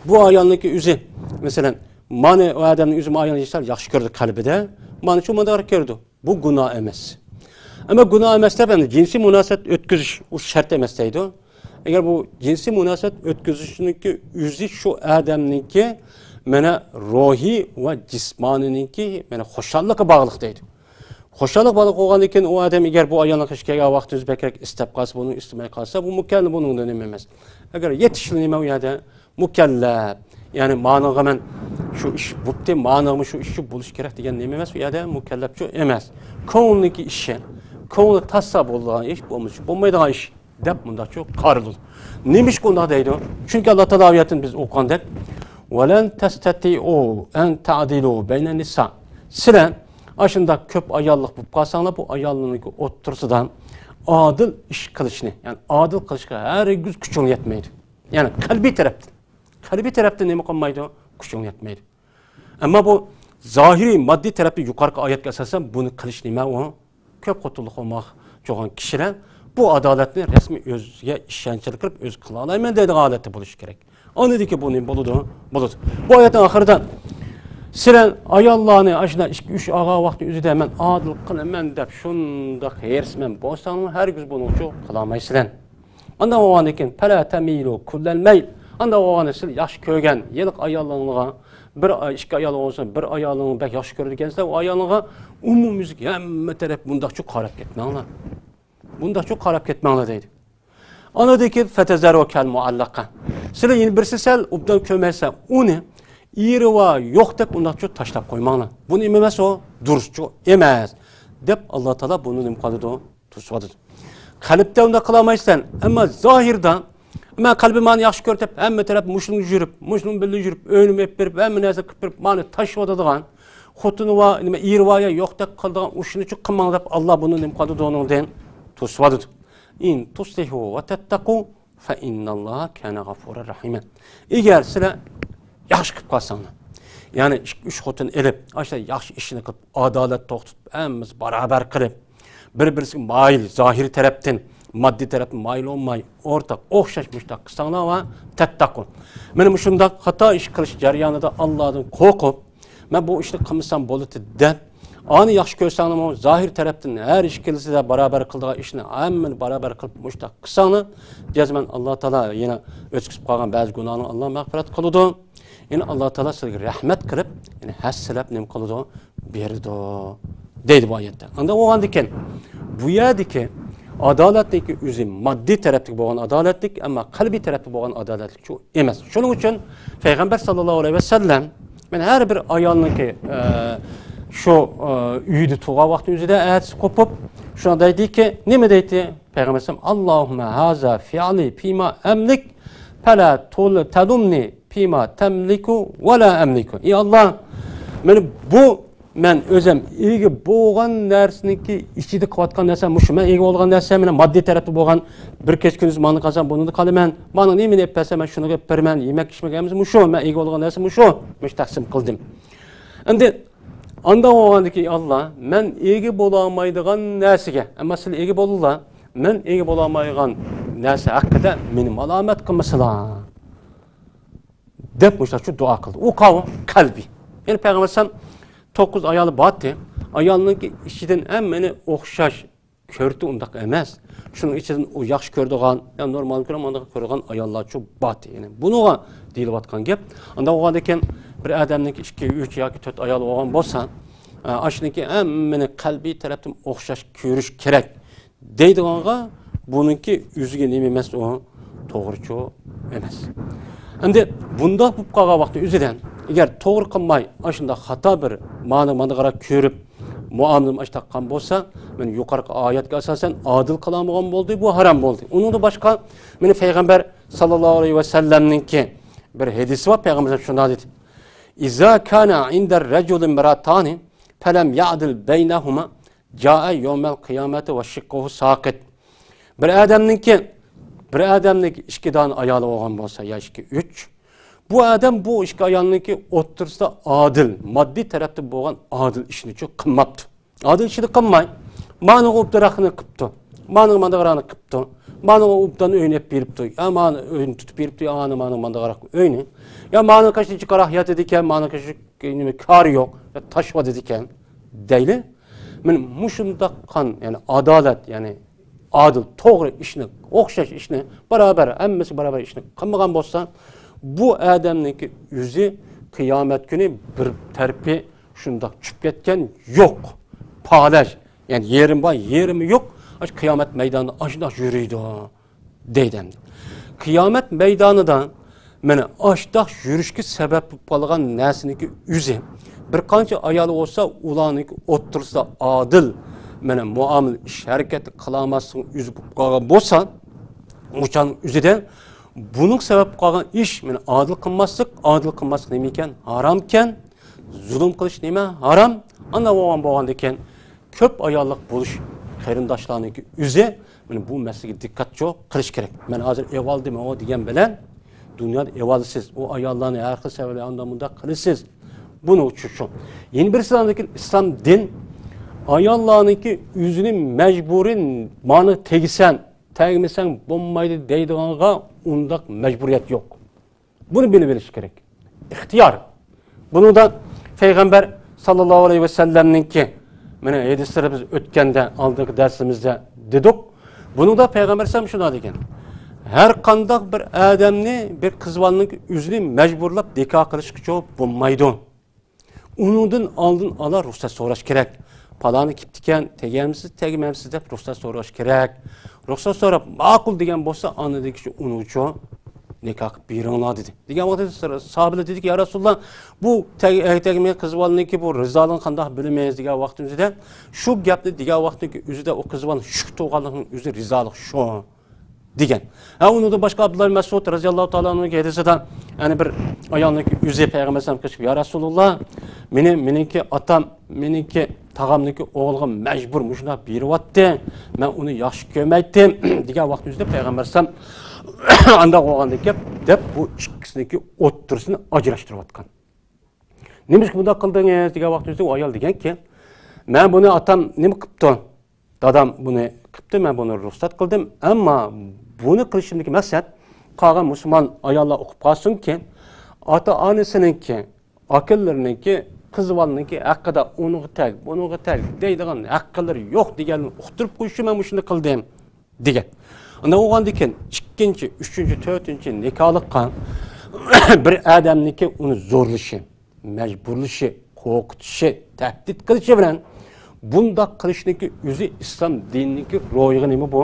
بۇ ئايالنىڭكى ئۆزى، مەسىلەن، مانا ئۇ ئادەمنىڭ ئۆزى ما ئايالنى ياخشى كۆردى قەلبىدە، مانىچۇ مانداقراق كۆرىدۇ. بۇ گۇناھ ئەمەس. ئەمما گۇناھ ئەمەس دەپ، ئەمدى جىنسىي مۇناسىۋەت ئۆتكۈزۈش ئۇ شەرت ئەمەس دەيدۇ. ئەگەر بۇ جىنسىي مۇناسىۋەت ئۆتكۈزۈشنىڭكى ئۆزى شۇ ئادەمنىڭكى مانا روھىي ۋە جىسمانىينىڭكى مانا خۇشاللىققا باغلىق دەيدۇ. خۇشاللىق باغلىق بولغاندىن كېيىن ئۇ ئادەم ئەگەر بۇ ئايالنىڭ قېشىغا كەلگەن ۋاقتىمىز بەكرەك ئىستەپ قالسا، بۇنى ئىستىمەي قالسا، بۇ مۇكەللەپ بۇنىڭدا نېمە ئەمەس. ئەگەر يېتىشلا نېمە ئۇ يەردە مۇكەللەپ. يەنى مانىڭغا مەن شۇ ئىش بوپتى، مانىڭمۇ شۇ ئىش بولۇش كېرەك دېگەن نېمە ئەمەس، ئۇ يەردە مۇكەللەپچۇ ئەمەس. كۆڭلىنىڭكى ئىشى. كۆڭلى تازا بولىدىغان ئىش، بولمىسا بولمايدىغان ئىش دەپ مۇنداقچۇ قارىلىدۇ. نېمىشقا ئۇنداق دەيدۇ؟ چۈنكى ئاللا تائالا ئايەتتىن بىز ئوقۇغاندەك، «ولن تستطيعوا أن تعدلوا بين النساء». سىلەر ئاشۇنداق كۆپ ئاياللىق بولۇپ قالساڭلار، بۇ ئاياللارنىڭكى ئوتتۇرىسىدا ئادىل ئىش قىلىشنى، يەنى ئادىل قىلىشقا ھەرگىز كۈچۈڭلار يەتمەيدۇ. يەنى قەلبىي تەرەپتىن. قەلبىي تەرەپتىن نېمە قىلمايدۇ؟ كۈچۈڭ يەتمەيدۇ. ئەمما بۇ زاھىرىي، ماددىي تەرەپتە يۇقىرىقى ئايەتكە ئاساسەن بۇنى قىلىش نېمە ئۇ؟ كۆپ خوتۇنلۇق بولماقچى بولغان كىشىلەر بۇ ئادالەتنى رەسمىي ئۆزىگە ئىشەنچلىك قىلىپ، ئۆزى قىلالايمەن دەيدىغان ھالەتتە بولۇشى كېرەك. ئاندىن كېيىن بۇ نېمە بولىدۇ؟ بولىدۇ. بۇ ئايەتنىڭ ئاخىرىدا، سىلەر ئاياللارنى ئاشۇنداق ئىككى، ئۈچ ئالغان ۋاقىتنىڭ ئۆزىدە مەن ئادىل قىلىمەن دەپ شۇنداق ھېرىسمەن بولساڭلار، ھەرگىز بۇنىڭچۇ قىلالمايسىلەر. ئانداق بولغاندىن كېيىن، «فلا تميلوا كل الميل». ئانداق بولغاندا سىز ياخشى كۆرگەن ھېلىقى ئايالىڭىزغا، بىر ئاي، ئىككى ئايالىڭىز بولسۇن، بىر ئايالىڭىزنى بەك ياخشى كۆرىدىكەنسىلەر، ئۇ ئايالىڭىزغا ئومۇميۈزلۈك ھەممە تەرەپ مۇنداقچۇ قاراپ كەتمەڭلار. مۇنداقچۇ قاراپ كەتمەڭلار دەيدۇ. ئاندىن كېيىن، «فتذروها كالمعلقة». سىلەر يەنە بىرسى سەل ئوبدان كۆرمەيسىلەر، ئۇنى ئېرى بار يوقتەك ئۇنداقچۇ تاشلاپ قويماڭلار. بۇ نېمە ئەمەس ئۇ؟ دۇرۇسچۇ ئەمەس، دەپ ئاللا تائالا بۇنى نېمە قىلىدۇ؟ توسۇۋاتىدۇ. قەلبتە ئۇنداق قىلالمايسەن، ئەمما زاھىردا، «مەن قەلبىم مانا ياخشى كۆردى» دەپ ھەممە تەرەپ مۇشۇنىڭ يۈرۈپ، مۇشۇنىڭ بىللە يۈرۈپ، ئۆينىمۇ ئېلىپ بېرىپ، ھەممە نەرسە قىلىپ بېرىپ، مانا تاشلىۋاتىدىغان، خوتۇنى بار، نېمە، ئېرى بار يا يوقتەك قىلىدىغان ئۇشۇنىچۇ قىلماڭ دەپ ئاللا بۇنى نېمە قىلىدۇ؟ ئۇنىڭدىن توسۇۋاتىدۇ. «إن تصلحوا وتتقوا فإن الله كان غفورا رحيما». ئەگەر سىلەر ياخشى قىلىپ قالساڭلار، يەنى ئىككى، ئۈچ خوتۇن ئېلىپ، ئاشۇ ياخشى ئىشنى قىلىپ، ئادالەت توختىتىپ، ھەممىسى باراۋەر قىلىپ، بىر-بىرسىگە مايىل، زاھىرىي تەرەپتىن، ماددىي تەرەپتىن مايىل بولماي، ئورتاق، ئوخشاش مۇشتاق قىلساڭلار ۋە تەتتەقۇ. مانا مۇشۇنداق خاتا ئىش قىلىش جەريانىدا ئاللادىن قورقۇپ، «مەن بۇ ئىشنى قىلمىسام بولىدۇ» دەپ، ئانى ياخشى كۆرسەڭلارمۇ، زاھىر تەرەپتىن ھەر ئىككىلىسىدە باراۋەر قىلىدىغان ئىشنى ھەممىنى باراۋەر قىلىپ مۇشتاق قىلساڭلار، جەزمەن ئاللا تائالا يەنە ئۆتكۈزۈپ قالغان بەزى گۇناھنى ئاللا مەغپىرەت قىلىدۇ. يەنى ئاللا تائالا سىلەرگە رەھمەت قىلىپ، يەنى ھەسسىلەپ نېمە قىلىدۇ؟ بېرىدۇ دەيدۇ بۇ ئايەتتە. ئانداق بولغاندىكىن، بۇ يەردىكى ئادالەتنىڭكى ئۆزى ماددىي تەرەپتىكى بولغان ئادالەتلىك، ئەمما قەلبىي تەرەپتە بولغان ئادالەتلىك شۇ ئەمەس. شۇنىڭ ئۈچۈن پەيغەمبەر ساللاللاھۇ ئەلەيھى ۋەسەللەم، مانا ھەر بىر ئايالنىڭكى، ئە، شۇ، ئە، ئۆيدە تۇرغان ۋاقتى ئۆزىدە ئەتىسى قوپۇپ، شۇنداق دەيدىكى، نېمە دەيتتى؟ پەيغەمبەر ئەلەيھىسسالام، «اللهم هذا فعلي فيما أملك فلا تل-، تلمني فيما تملك ولا أملك». ئى ئاللا، مانا بۇ مەن ئۆزۈم ئىگە بولغان نەرسىنىڭكى ئىچىدە قىلىۋاتقان نەرسە مۇشۇ. مەن ئىگە بولغان نەرسە مانا ماددىي تەرەپتە بولغان، بىر كەچ كۈندۈز مانا قالسام بۇنى قىلىمەن، مانا نېمىنى ئېلىپ بەرسە مەن شۇنى ئېلىپ بېرىمەن، يېمەك ئىچمەك ھەممىسى مۇشۇ، مەن ئىگە بولغان نەرسە مۇشۇ، مۇشۇ تەقسىم قىلدىم. ئەمدى ئانداق بولغاندىكىن، ئاللا، مەن ئىگە بولالمايدىغان نەرسىگە، ئەمما سىلەر ئىگە بولدۇڭلار، مەن ئىگە بولالمايدىغان نەرسە ھەققىدە مېنى مالامەت قىلمىسىلا، دەپ مۇشۇنداق دۇئا قىلدى. ئۇ قاۋۇ قەلبى. يەنى پەيغەمبەر ئەلەيھىسسالام توققۇز ئايالى بارتى. ئايالنىڭكى ئىچىدىن ھەممىنى ئوخشاش كۆردى، ئۇنداق ئەمەس. شۇنىڭ ئىچىدىن ئۇ ياخشى كۆرىدىغان، يا نورمال كۆرۈپ، مۇنداق كۆرىدىغان ئاياللارچۇ بارتى. يەنى بۇنىڭغا دېيىلىۋاتقان گەپ. ئانداق بولغاندىكىن، بىر ئادەمنىڭكى ئىككى، ئۈچ ياكى تۆت ئايالى بولغان بولسا، ئە، ئاشۇنىڭكى ھەممىنى قەلبىي تەرەپتىن ئوخشاش كۆرۈش كېرەك دەيدىغانغا، بۇنىڭكى ئۆزىگە نېمە ئەمەس ئۇ؟ توغرىچۇ ئەمەس. ئەمدى بۇنداق بولۇپ قالغان ۋاقىتتا ئۆزىدىن، ئەگەر توغرا قىلماي، ئاشۇنداق خاتا بىر مانا ماندىغىراق كۆرۈپ، مۇئامىلىنى ئاشتاققان بولسا، مانا يۇقىرىقى ئايەتكە ئاساسەن ئادىل قىلالمىغان بولدى، بۇ ھارام بولدى. ئۇنىڭدىن باشقا، مانا پەيغەمبەر ساللاللاھۇ ئەلەيھى ۋەسەللەمنىڭكى بىر ھەدىسى بار، پەيغەمبەر شۇنداق دېدى: «إذا كان عند الرجل امرأتان فلم يعدل بينهما جاء يوم القيامة وشقه ساقط.» بىر ئادەمنىڭكى، بىر ئادەمنىڭكى ئىككى دانە ئايالى بولغان بولسا، يا ئىككى، ئۈچ، بۇ ئادەم بۇ ئىككى ئايالنىڭكى ئوتتۇرىسىدا ئادىل، ماددىي تەرەپتىن بولغان ئادىل ئىشنىچۇ قىلماپتۇ. ئادىل ئىشنى قىلماي، مانىغا ئوبدانراقنى قىپتۇ، مانىغا مانداقراقنى قىپتۇ، مانىغا ئوبدان ئۆينى ئېلىپ بېرىپتۇ، يا مانى ئۆينى تۇتۇپ بېرىپتۇ، يا ئانى مانىغا مانداقراق ئۆينى، يا مانىڭ قېشىدا جىقراق ياتىدىكەن، مانىڭ قېشىدا نېمە كارى يوق، يا تاشۋا دېدىكەن دەيلى. مانا مۇشۇنداق قان، يەنى ئادالەت، يەنى ئادىل، توغرا ئىشنى، ئوخشاش ئىشنى، باراۋەر، ھەممىسى باراۋەر ئىشنى قىلمىغان بولسا، بۇ ئادەمنىڭكى ئۆزى قىيامەت كۈنى بىر تەرىپى شۇنداق چۈشۈپ كەتكەن، يوق. پالەچ، يەنى يېرىم بار، يېرىمى يوق. ئاشۇ قىيامەت مەيدانىدا ئاشۇنداق يۈرىدۇ، دەيدۇ ئەمدى. قىيامەت مەيدانىدا مانا ئاشۇنداق يۈرۈشكە سەۋەب بولۇپ قالغان نەرسىنىڭكى ئۆزى، بىر قانچە ئايال بولسا، ئۇلارنىڭكى ئوتتۇرىسىدا ئادىل، مانا مۇئامىلە، ئىش ھەرىكەت قىلالماسلىقنىڭ ئۆزى بولۇپ قالغان بولسا، ئۇ چاغنىڭ ئۆزىدە بۇنىڭ سەۋەب بولۇپ قالغان ئىش، مانا ئادىل قىلماسلىق، ئادىل قىلماسلىق نېمە ئىكەن؟ ھارامكەن. زۇلۇم قىلىش نېمە؟ ھارام. ئانداق بولغان، بولغاندىكىن، كۆپ ئاياللىق بولۇش قېرىنداشلارنىڭكى ئۆزى، مانا بۇ مەسىلىگە دىققەت چوق قىلىش كېرەك. مەن ھازىر ئېۋالدىم ئۇ دېگەن بىلەن، دۇنيادا ئېۋالىسىز، ئۇ ئاياللارنى ھەر خىل سەۋەبلەر ئانداق مۇنداق قىلىسىز. بۇنىڭ ئۈچۈن شۇ. يەنە بىرسى، ئىسلام دىن ئاياللارنىڭكى ئۆزىنى مەجبۇرىي مانا تېگىسەن، تەگمىسەڭ بولمايدۇ دەيدىغانغا ئۇنداق مەجبۇرىيەت يوق. بۇنى بىلىپ ئېلىش كېرەك. ئىختىيار. بۇنىڭدا پەيغەمبەر ساللاللاھۇ ئەلەيھى ۋەسەللەمنىڭكى، مانا ھەدىسلىرى بىز ئۆتكەندە، ئالدىنقى دەرسىمىزدە دېدۇق. بۇنىڭدا پەيغەمبەر ئەلەيھىسسالام شۇنداق دېگەن: «ھەر قانداق بىر ئادەمنى، بىر قىز بالىنىڭكى ئۆزىنى مەجبۇرلاپ نىكاھ قىلىشقىچۇ بولمايدۇ.» ئۇنىڭدىن ئالدىن ئالا رۇخسەت سوراش كېرەك. پالانى كېپتىكەن، تېگەمسىز، تېگىمەمسىز دەپ رۇخسەت سوراش كېرەك. رۇخسەت سوراپ، ماقۇل دېگەن بولسا، ئاندىن كېيىن ئۇنىڭچۇ نىكاھ قىلىپ بېرىڭلار دېدى. دېگەن ۋاقىتتا ساھابىلەر دېدىكى، يا رەسۇلاللا، بۇ تەگ-، تەگمىگەن قىز بالىنىڭكى بۇ رىزالىقىنى قانداق بىلىمىز دېگەن ۋاقتىمىزدا، شۇ گەپنى دېگەن ۋاقتىدىكى ئۆزىدە ئۇ قىز بالىنىڭ شۈك تۇغانلىقىنىڭ ئۆزى رىزالىق شۇ. دېگەن. ھە، ئۇنىڭدىن باشقا ئابدۇللا مەسئۇد رەزىياللاھۇ تائالا ئەنھۇ ھەدىسىدە، يەنى بىر ئايالنىڭكى ئۆزى پەيغەمبەر ئەلەيھىسسالامغا قېچىپ، يا رەسۇلاللا، مېنى، مېنىڭكى ئاتام، مېنىڭكى تاغامنىڭكى ئوغلىغا مەجبۇر مۇشۇنداق بېرىۋاتتى، مەن ئۇنى ياخشى كۆرمەيتتىم، دېگەن ۋاقتىمىزدا پەيغەمبەر ئەلەيھىسسالام ئانداق بولغاندىكەن دەپ، بۇ ئىككىسىنىڭكى ئوتتۇرىسىنى ئاجراشتۇرۇۋاتقان. نېمىشقا بۇنداق قىلدىڭىز دېگەن ۋاقتىمىزدا ئۇ ئايال دېگەنكى، مەن بۇنى ئاتام نېمە قىپتۇ؟ دادام بۇنى قىپتۇ، مەن بۇنى رۇخسەت قىلدىم. ئەمما بۇنى قىلىشىمدىكى مەقسەت، قالغان مۇسۇلمان ئاياللار ئۇقۇپ قالسۇنكى، ئاتا-ئانىسىنىڭكى، ئاكىلىرىنىڭكى، قىز بالىنىڭكى ھەققىدە ئۇنىڭغا تەگ، بۇنىڭغا تەگ دەيدىغان ھەقلىرى يوق دېگەننى ئۇقتۇرۇپ قويۇش ئۈچۈن مەن مۇشۇنى قىلدىم، دېگەن. ئانداق بولغاندىكىن، ئىككىنچى، ئۈچىنچى، تۆتىنچى نىكاھلىققا بىر ئادەمنىڭكى ئۇنى زورلىشى، مەجبۇرلىشى، قورقۇتۇشى، تەھدىت قىلىشى بىلەن بۇنداق قىلىشنىڭكى ئۆزى ئىسلام دىنىنىڭكى روھىغا نېمە بۇ؟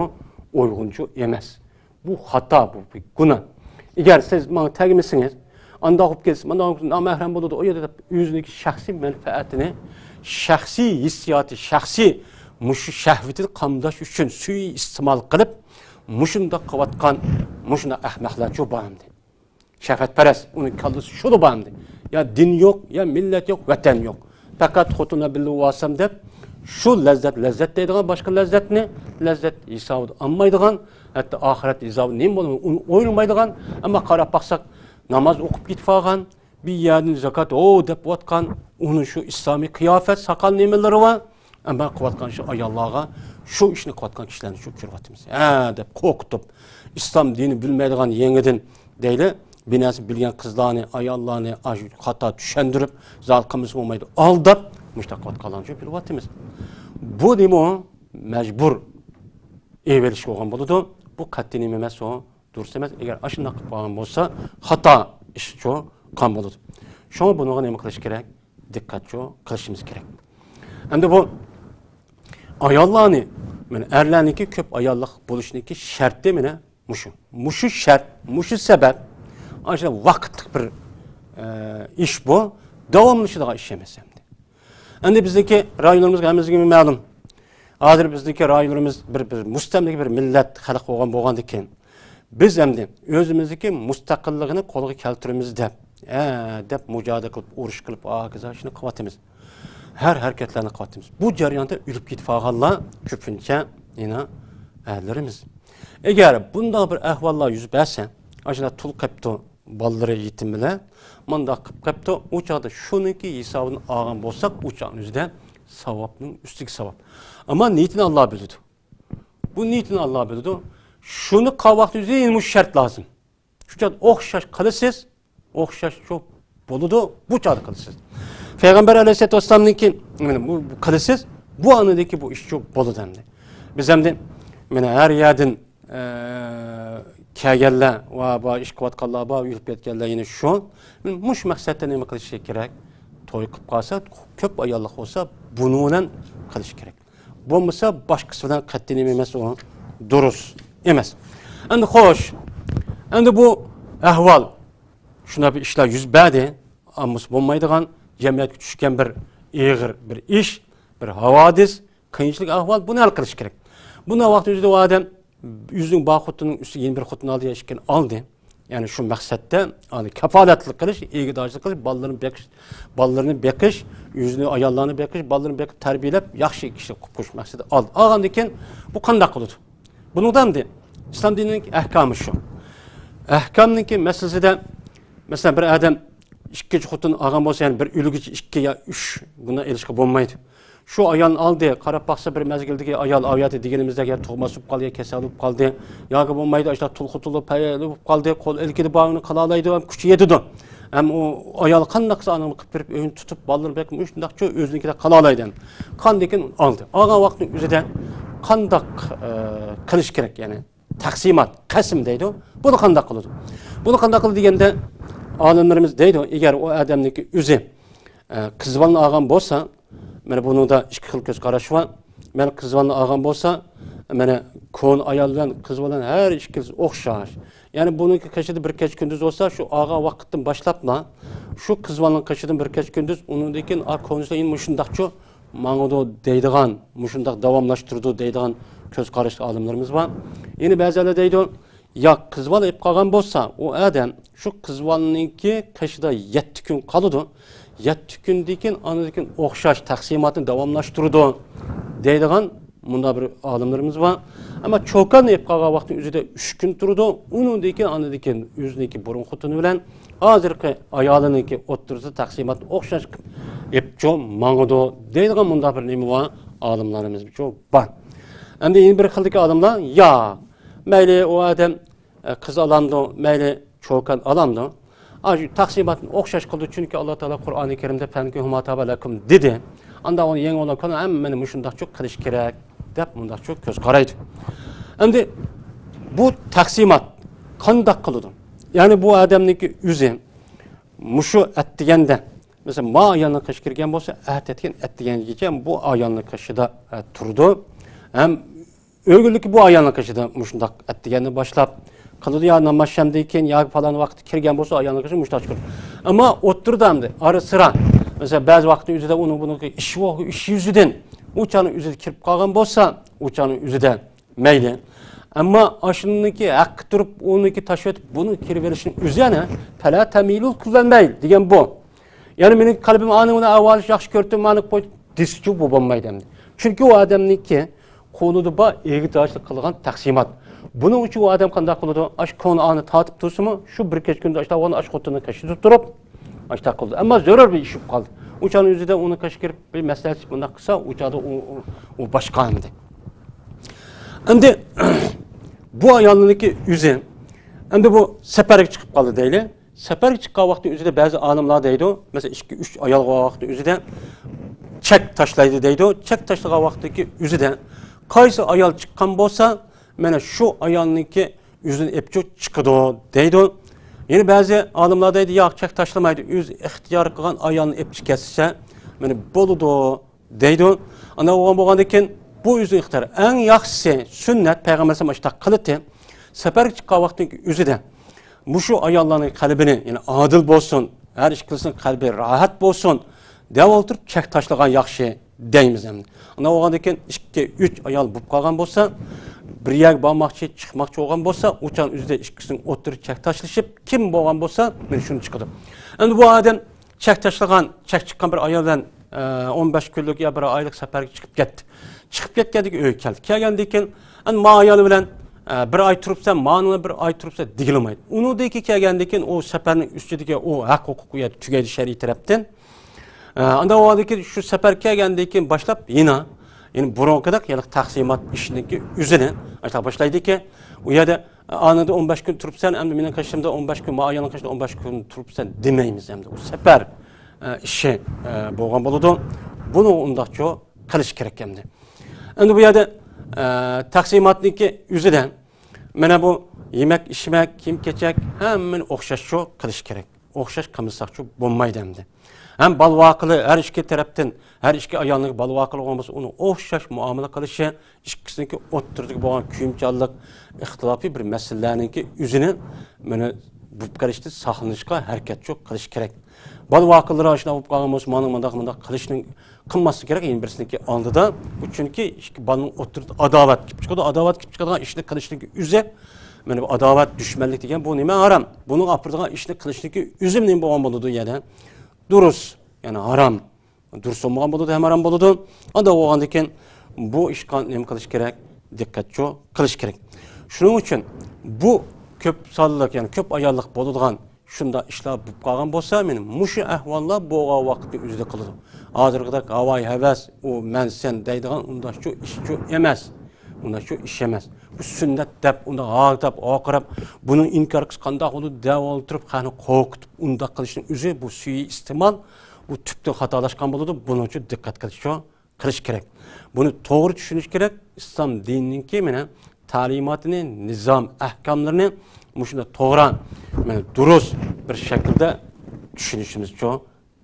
ئۇيغۇنچۇ ئەمەس. بۇ خاتا، بۇ بىر گۇناھ. ئەگەر سىز ماڭا تەگمىسىڭىز، ئانداق بولۇپ كەتسە، مانداق بولۇپ كەتسە، نامەھرەم بولىدۇ، ئۇ يەردە دەپ ئۆزىنىڭكى شەخسىي مەنپەئەتىنى، شەخسىي ھېسسىياتى، شەخسىي مۇشۇ شەھۋىتىنى قامداش ئۈچۈن سۇيىئىستېمال قىلىپ، مۇشۇنداق قىلىۋاتقان مۇشۇنداق ئەخمەقلەرچۇ بار ئەمدى. شەھۋەتپەرەس، ئۇنىڭ كاللىسى شۇلا بار ئەمدى. يا دىن يوق، يا مىللەت يوق، ۋەتەن يوق. پەقەت خوتۇن بىلەن بىللە بولسام دەپ، شۇ لەززەت، لەززەت دەيدىغان باشقا لەززەتنى لەززەت ھېسابىدا ئالمايدىغان، ھەتتا ئاخىرەت ھېسابى نېمە بولىدۇ، ئۇنى ئويلىمايدىغان، ئەمما قاراپ باقساق، ناماز ئوقۇپ كېتىپ قالغان، بىر يەردىن زاكات، ھو دەپ قىلىۋاتقان، ئۇنىڭ شۇ ئىسلامىي قىياپەت، ساقال نېمىلىرى بار. ئەمما قىلىۋاتقان شۇ ئاياللارغا، شۇ ئىشنى قىلىۋاتقان كىشىلەرنى شۇ كۆرۈۋاتىمىز. ھە دەپ قورقۇتۇپ، ئىسلام دىنى بىلمەيدىغان يېڭىدىن دەيلى، بىر نەرسە بىلگەن قىزلارنى، ئاياللارنى ئاشۇ خاتا چۈشەندۈرۈپ، زال قىلمىسا بولمايدۇ، ئالداپ، مۇشۇنداق قىلىۋاتقانلارنى شۇ بىلىۋاتىمىز. بۇ نېمە؟ مەجبۇر ئېلىۋېلىش بولغان بولىدۇ. بۇ قەتئىي نېمە ئەمەس ئۇ. دۇرۇس ئەمەس. ئەگەر ئاشۇنداق قىلىپ قالغان بولسا، خاتا ئىشچۇ قان بولىدۇ. شۇڭا بۇنىڭغا نېمە قىلىش كېرەك؟ دىققەتچۇ قىلىشىمىز كېرەك. ئەمدى بۇ ئاياللارنى، مانا، ئەرلەرنىڭكى كۆپ ئاياللىق بولۇشنىڭكى شەرتى مانا مۇشۇ. مۇشۇ شەرت، مۇشۇ سەۋەب، ئاشۇ ۋاقىتلىق بىر، ئە، ئىش بۇ، داۋاملىشىدىغان ئىش ئەمەس ئەمدى. ئەمدى بىزنىڭكى رايونىمىزغا ھەممىمىزگە مەلۇم. ھازىر بىزنىڭكى رايونىمىز بىر، بىر مۇستەملىكە بىر مىللەت، خەلق بولغان، بولغاندىكىن، بىز ئەمدى ئۆزىمىزدىكى مۇستەقىللىقنى قولغا كەلتۈرىمىز دەپ، ھە، دەپ مۇجادىلە قىلىپ، ئۇرۇش قىلىپ، ھاكازا شۇنى قىلىۋاتىمىز. ھەر ھەرىكەتلەرنى قىلىۋاتىمىز. بۇ جەرياندا ئۆلۈپ كېتىپ قالغانلار كۆپىنچە يەنە ئەرلىرىمىز. ئەگەر بۇنداق بىر ئەھۋاللار يۈز بەرسە، ئاشۇنداق تۇل قېپتۇ، بالىلىرى يېتىم بىلەن، مۇنداق قىلىپ قېپتۇ، ئۇ چاغدا شۇنىڭكى ھېسابىنى ئالغان بولساق، ئۇ چاغنىڭ ئۆزىدە ساۋابنىڭ ئۈستىگە ساۋاب. ئەمما نىيىتىنى ئاللا بىلىدۇ. بۇ نىيىتىنى ئاللا بىلىدۇ. شۇنى قىلغان ۋاقتىڭىزدا يەنە مۇشۇ شەرت لازىم. شۇ چاغدا ئوخشاش قىلىسىز، ئوخشاش شۇ بولىدۇ، بۇ چاغدا قىلىسىز. پەيغەمبەر ئەلەيھىسسالاتۇ ۋەسسالامنىڭكى، مانا بۇ، بۇ قىلىسىز، بۇ ئاندىكى بۇ ئىش شۇ بولىدۇ ئەمدى. بىز ئەمدى، مانا ھەر يەردىن، ئە، كەلگەنلەر ۋە بۇ ئىش قىلىۋاتقانلار بار، ئۆلۈپ كەتكەنلەر يەنە شۇ. مۇشۇ مەقسەتتە نېمە قىلىشى كېرەك؟ توي قىلىپ قالسا، كۆپ ئاياللىق بولسا، بۇنىڭ بىلەن قىلىش كېرەك. بولمىسا باشقىسى بىلەن قەتئىي نېمە ئەمەس، ئۇ دۇرۇس ئەمەس. ئەمدى خوش، ئەمدى بۇ ئەھۋال، شۇنداق بىر ئىشلار يۈز بەردى. ئالمىسا بولمايدىغان، جەمئىيەتكە چۈشكەن بىر ئېغىر بىر ئىش، بىر ھاۋادىس، قىيىنچىلىق ئەھۋال، بۇنى ھەل قىلىش كېرەك. بۇنداق ۋاقىت ئۆزىدە ئۇ ئادەم ئۆزىنىڭ بار خوتۇنىنىڭ ئۈستىگە يەنە بىر خوتۇن ئالدى يا ئىككىنى ئالدى. يەنى شۇ مەقسەتتە، يەنى كاپالەتلىك قىلىش، ئىگىدارچىلىق قىلىش، بالىلىرىنى بېقىش، بالىلىرىنى بېقىش، ئۆزىنى، ئاياللارنى بېقىش، بالىلىرىنى بېقىپ تەربىيەلەپ، ياخشى كىشى قىلىپ قويۇش مەقسىتى ئالدى. ئالغاندىن كېيىن بۇ قانداق قىلىدۇ؟ بۇنىڭدا ئەمدى ئىسلام دىنىنىڭ ئەھكامى شۇ. ئەھكامنىڭكى مەسىلىسىدە، مەسىلەن، بىر ئادەم ئىككىنچى خوتۇن ئالغان بولسا، يەنى بىر ئۆلگۈچە ئىككى يا ئۈچ بۇنى ئېلىشقا بولمايدۇ. شۇ ئايالنى ئالدى، قاراپ باقسا، بىر مەزگىلدىكى ئايال ئاۋۇ يەردە دېگىنىمىزدەك يا تۇغماس بولۇپ قالدى، يا كېسەل بولۇپ قالدى، ياكى بولمايدۇ، ئاشۇنداق تۇل خوتۇن بولۇپ، پەيلى بولۇپ قالدى، قول ئىلكىدە بار ئۇنى قىلالايدۇ، ھەم كۈچى يېتىدۇ. ھەم ئۇ ئايال قانداق قىلسا ئانىنى قىلىپ بېرىپ، ئۆيىنى تۇتۇپ، بالىلىرىنى بېقىپ، مۇشۇنداقچۇ ئۆزىنىڭكىدەك قىلالايدۇ. قاندىكىن ئالدى. ئالغان ۋاقىتنىڭ ئۆزىدە قانداق، ئە، قىلىش كېرەك؟ يەنى تەقسىمات، قەسىم دەيدۇ. بۇنى قانداق قىلىدۇ؟ بۇنى قانداق قىلىدۇ دېگەندە، ئالىملىرىمىز دەيدۇ، ئەگەر ئۇ ئادەمنىڭكى ئۆزى، ئە، قىز بالىنى ئالغان بولسا، مانا بۇنىڭدا ئىككى خىل كۆز قاراش بار. مانا قىز بالىنى ئالغان بولسا، مانا كونا ئايال بىلەن قىز بالا ھەر ئىككىلىسى ئوخشاش. يەنى بۇنىڭكى قېشىدا بىر كەچە كۈندۈز بولسا، شۇ ئالغان ۋاقىتتىن باشلاپلا، شۇ قىز بالىنىڭ قېشىدىن بىر كەچە كۈندۈز، ئۇنىڭدىن كېيىن، ئا، كونىسى مۇشۇنداقچۇ ماڭىدۇ دەيدىغان، مۇشۇنداق داۋاملاشتۇرىدۇ دەيدىغان كۆز قاراشلىق ئالىملىرىمىز بار. يەنە بەزىلەر دەيدۇ، ياق، قىز بالا ئېلىپ قالغان بولسا، ئۇ ئادەم شۇ قىز بالىنىڭكى قېشىدا يەتتە كۈن قالىدۇ. يەتتە كۈندىن كېيىن، ئاندىن كېيىن ئوخشاش تەقسىماتنى داۋاملاشتۇرىدۇ دەيدىغان مۇنداق بىر ئالىملىرىمىز بار. ئەمما چوكاننى ئېلىپ قالغان ۋاقىتنىڭ ئۆزىدە ئۈچ كۈن تۇرىدۇ. ئۇنىڭدىن كېيىن، ئاندىن كېيىن ئۆزىنىڭكى بۇرۇن خوتۇنى بىلەن ھازىرقى ئايالىنىڭكى ئوتتۇرىسىدا تەقسىماتنى ئوخشاش قىلىپ ئېلىپچۇ ماڭىدۇ دەيدىغان مۇنداق بىر نېمە بار، ئالىملىرىمىزچۇ بار. ئەمدى يەنە بىر خىلدىكى ئالىملار، يا، مەيلى، ئۇ ئادەم، ئە، قىز ئالامدۇ، مەيلى، چوكان ئالامدۇ، ئاشۇ تەقسىماتنى ئوخشاش قىلىدۇ، چۈنكى ئاللا تائالا قۇرئانى كەرىمدە «فانكحوا ما طاب لكم» دېدى. ئاندا ئۇنى يېڭى ئولا كۆرۈڭ، ھەممىنى مۇشۇنداقچۇ قىلىش كېرەك دەپ مۇنداقچۇ كۆز قارايدۇ. ئەمدى بۇ تەقسىمات قانداق قىلىدۇ؟ يەنى بۇ ئادەمنىڭكى ئۆزى مۇشۇ ئەتىگەندە، مەسىلەن، ما ئايالنىڭ قېشىغا كىرگەن بولسا، ئەتەتكەن ئەتىگەنگىچە بۇ ئايالنىڭ قېشىدا، ئە، تۇرىدۇ. ھەم ئۆگۈنلۈكى بۇ ئايالنىڭ قېشىدا مۇشۇنداق ئەتىگەندىن باشلاپ قىلىدۇ، يا ناماز شەمدىن كېيىن ياكى پالان ۋاقىتتا كىرگەن بولسا، ئايالنىڭ قېشىدا مۇشۇنداق چىقىدۇ. ئەمما ئوتتۇرىدا ئەمدى ئارا سىرا، مەسىلەن، بەزى ۋاقىتنىڭ ئۆزىدە ئۇنىڭ بۇنىڭ ئىشى بار، ئىشى يۈزىدىن ئۇ چاغنىڭ ئۆزىدە كىرىپ قالغان بولسا، ئۇ چاغنىڭ ئۆزىدە مەيلى. ئەمما ئاشۇنىڭكى ھەققە تۇرۇپ، ئۇنىڭكى تاشلىۋېتىپ، بۇنىڭ كىرىۋېلىشنىڭ ئۆزى يەنە «فلا تميلوا كل الميل» دېگەن بۇ. يەنى مېنىڭ قەلبىم ئانىڭ بىلەن ئاۋۇ ئالىش ياخشى كۆردۈم، مانا قوي دېسىچۇ، بۇ بولمايدۇ ئەمدى. چۈنكى ئۇ ئادەمنىڭكى قولىدا بار ئىگىدارچىلىق قىلغان تەقسىمات. بۇنىڭ ئۈچۈن ئۇ ئادەم قانداق قىلىدۇ؟ ئاشۇ كونا ئانى تارتىپ تۇرسىمۇ، شۇ بىر كەچ كۈندە ئاشۇنداق بولغان ئاشۇ خوتۇننىڭ قېشىدا تۇرۇپ، ئاشۇنداق قىلىدۇ. ئەمما زۆرۈر بىر ئىش بولۇپ قالدى. ئۇ چاغنىڭ ئۆزىدە ئۇنىڭ قېشىغا كىرىپ بىر مەسلىھەتلىشىپ بۇنداق قىلسا، ئۇ چاغدا ئۇ، ئۇ، ئۇ باشقا ئەمدى. ئەمدى بۇ ئايالنىڭكى ئۆزى، ئەمدى بۇ سەپەرگە چىقىپ قالدى دەيلى. سەپەرگە چىققان ۋاقتى ئۆزىدە بەزى ئالىملار دەيدۇ، مەسىلەن، ئىككى، ئۈچ ئايال بولغان ۋاقتى ئۆزىدە چەك تاشلايدۇ دەيدۇ. چەك تاشلىغان ۋاقتىدىكى ئۆزىدە قايسى ئايال چىققان بولسا، مانا شۇ ئايالنىڭكى ئۆزىنى ئېپچۇ چىقىدۇ دەيدۇ. يەنە بەزى ئالىملار دەيدۇ، ياق، چەك تاشلىمايدۇ، ئۆزى ئىختىيار قىلغان ئايالنى ئېپچى كەتسە، مانا بولىدۇ دەيدۇ. ئانداق بولغان، بولغاندىن كېيىن بۇ ئۆزىنىڭ ئىختىيارى. ئەڭ ياخشىسى، سۈننەت، پەيغەمبەر ئەلەيھىسسالام ئاشۇنداق قىلىتتى. سەپەرگە چىققان ۋاقتىنىڭ ئۆزىدە مۇشۇ ئاياللارنىڭ قەلبىنى، يەنى ئادىل بولسۇن، ھەر ئىككىلىسىنىڭ قەلبى راھەت بولسۇن دەپ ئولتۇرۇپ چەك تاشلىغان ياخشى دەيمىز ئەمدى. ئانداق بولغاندىن كېيىن ئىككى، ئۈچ ئايال بولۇپ قالغان بولسا، بىر يەرگە بارماقچى، چىقماقچى بولغان بولسا، ئۇ چاغنىڭ ئۆزىدە ئىككىسىنىڭ ئوتتۇرا چەك تاشلىشىپ، كىم بولغان بولسا، مانا شۇنى چىقىدۇ. ئەمدى بۇ ئادەم چەك تاشلىغان، چەك چىققان بىر ئايال بىلەن، ئە، ئون بەش كۈنلۈك يا بىر ئايلىق سەپەرگە چىقىپ كەتتى. چىقىپ كەتكەندىن كېيىن ئۆيگە كەلدى. كەلگەندىن كېيىن، ئەمدى ما ئايال بىلەن، ئە، بىر ئاي تۇرۇپسەن، مانىڭ بىلەن بىر ئاي تۇرۇپسەن دېگىلىمايدۇ. ئۇنىڭدىن كېيىن كەلگەندىن كېيىن ئۇ سەپەرنىڭ ئۈستىدىكى ئۇ ھەق ھوقۇق ئۇ يەردە تۈگەيدۇ شەرئىي تەرەپتىن. ئە، ئاندىن ئۇنىڭدىن كېيىن شۇ سەپەر كەلگەندىن كېيىن باشلاپ يەنە، يەنە بۇرۇنقىدەك يەنە تەقسىمات ئىشىنىڭكى ئۆزىنى ئاشۇنداق باشلايدىكى، ئۇ يەردە، ئە، ئانىڭدا ئون بەش كۈن تۇرۇپسەن، ئەمدى مېنىڭ قېشىمدا ئون بەش كۈن، ما ئايالنىڭ قېشىدا ئون بەش كۈن تۇرۇپسەن دېمەيمىز. ئەمدى ئۇ سەپەر، ئە، ئىشى، ئە، بولغان بولىدۇ. بۇنى ئۇنداقچۇ قىلىش كېرەك ئەمدى. ئەمدى بۇ يەردە، ئە، تەقسىماتنىڭكى ئۆزىدە مانا بۇ يېمەك، ئىچمەك، كىيىم-كېچەك ھەممىنى ئوخشاشچۇ قىلىش كېرەك. ئوخشاش قىلمىساقچۇ بولمايدۇ ئەمدى. ھەم بالا-ۋاقىلى ھەر ئىككى تەرەپتىن، ھەر ئىككى ئايالنىڭ بالا-ۋاقىلى بولغان بولسا، ئۇنى ئوخشاش مۇئامىلە قىلىشى، ئىككىسىنىڭكى ئوتتۇرىدىكى بولغان كۆيۈمچانلىق، ئىختىلاپىي بىر مەسىلىلەرنىڭكى ئۆزىنى مانا بولۇپ قېلىشتىن ساقلىنىشقا ھەرىكەتچۇ قىلىش كېرەك. بالا-ۋاقىلىرى ئاشۇنداق بولۇپ قالغان بولسا، مانا مۇنداق، مۇنداق قىلىشنىڭ قىلماسلىق كېرەك يەنە بىرسىنىڭكى ئالدىدا. بۇ چۈنكى ئىككى بالىنىڭ ئوتتۇرىدا ئاداۋەت كېلىپ چىقىدۇ. ئاداۋەت كېلىپ چىقىدىغان ئىشنى قىلىشنىڭكى ئۆزى، مانا بۇ ئاداۋەت، دۈشمەنلىك دېگەن بۇ نېمە ھارام؟ بۇنىڭغا ئاپىرىدىغان ئىشنى قىلىشنىڭكى ئۆزى نېمە بولغان بولىدۇ يەنە؟ دۇرۇس، يەنى ھارام. دۇرۇس بولمىغان بولىدۇ، ھەم ھارام بولىدۇ. ئانداق بولغاندىن كېيىن بۇ ئىشقا نېمە قىلىش كېرەك؟ دىققەتچۇ قىلىش كېرەك. شۇنىڭ ئۈچۈن بۇ كۆپ سانلىق، يەنى كۆپ ئاياللىق بولىدىغان شۇنداق ئىشلار بولۇپ قالغان بولسا، مانا مۇشۇ ئەھۋاللار بولغان ۋاقىتنى ئۆزىدە قىلىدۇ. ھازىرقىدەك ھاۋايى ھەۋەس، ئۇ مەن سەن دەيدىغان ئۇنداقچۇ ئىشچۇ ئەمەس. ئۇنداقچۇ ئىش ئەمەس. بۇ سۈننەت دەپ، ئۇنداق ھارداپ، ۋارقىراپ، بۇنىڭ ئىنكارى قىلسا قانداق بولىدۇ دەپ ئولتۇرۇپ، خەقنى قورقۇتۇپ، ئۇنداق قىلىشنىڭ ئۆزى بۇ سۈئىئىستېمال، بۇ تۈپتىن خاتالاشقان بولىدۇ. بۇنىڭ ئۈچۈن دىققەت قىلىشچۇ قىلىش كېرەك. بۇنى توغرا چۈشىنىش كېرەك. ئىسلام دىنىنىڭكى مانا تەلىماتىنى، نىزام، ئەھكاملىرىنى مۇشۇنداق توغرا، مانا دۇرۇس بىر شەكىلدە چۈشىنىشىمىزچۇ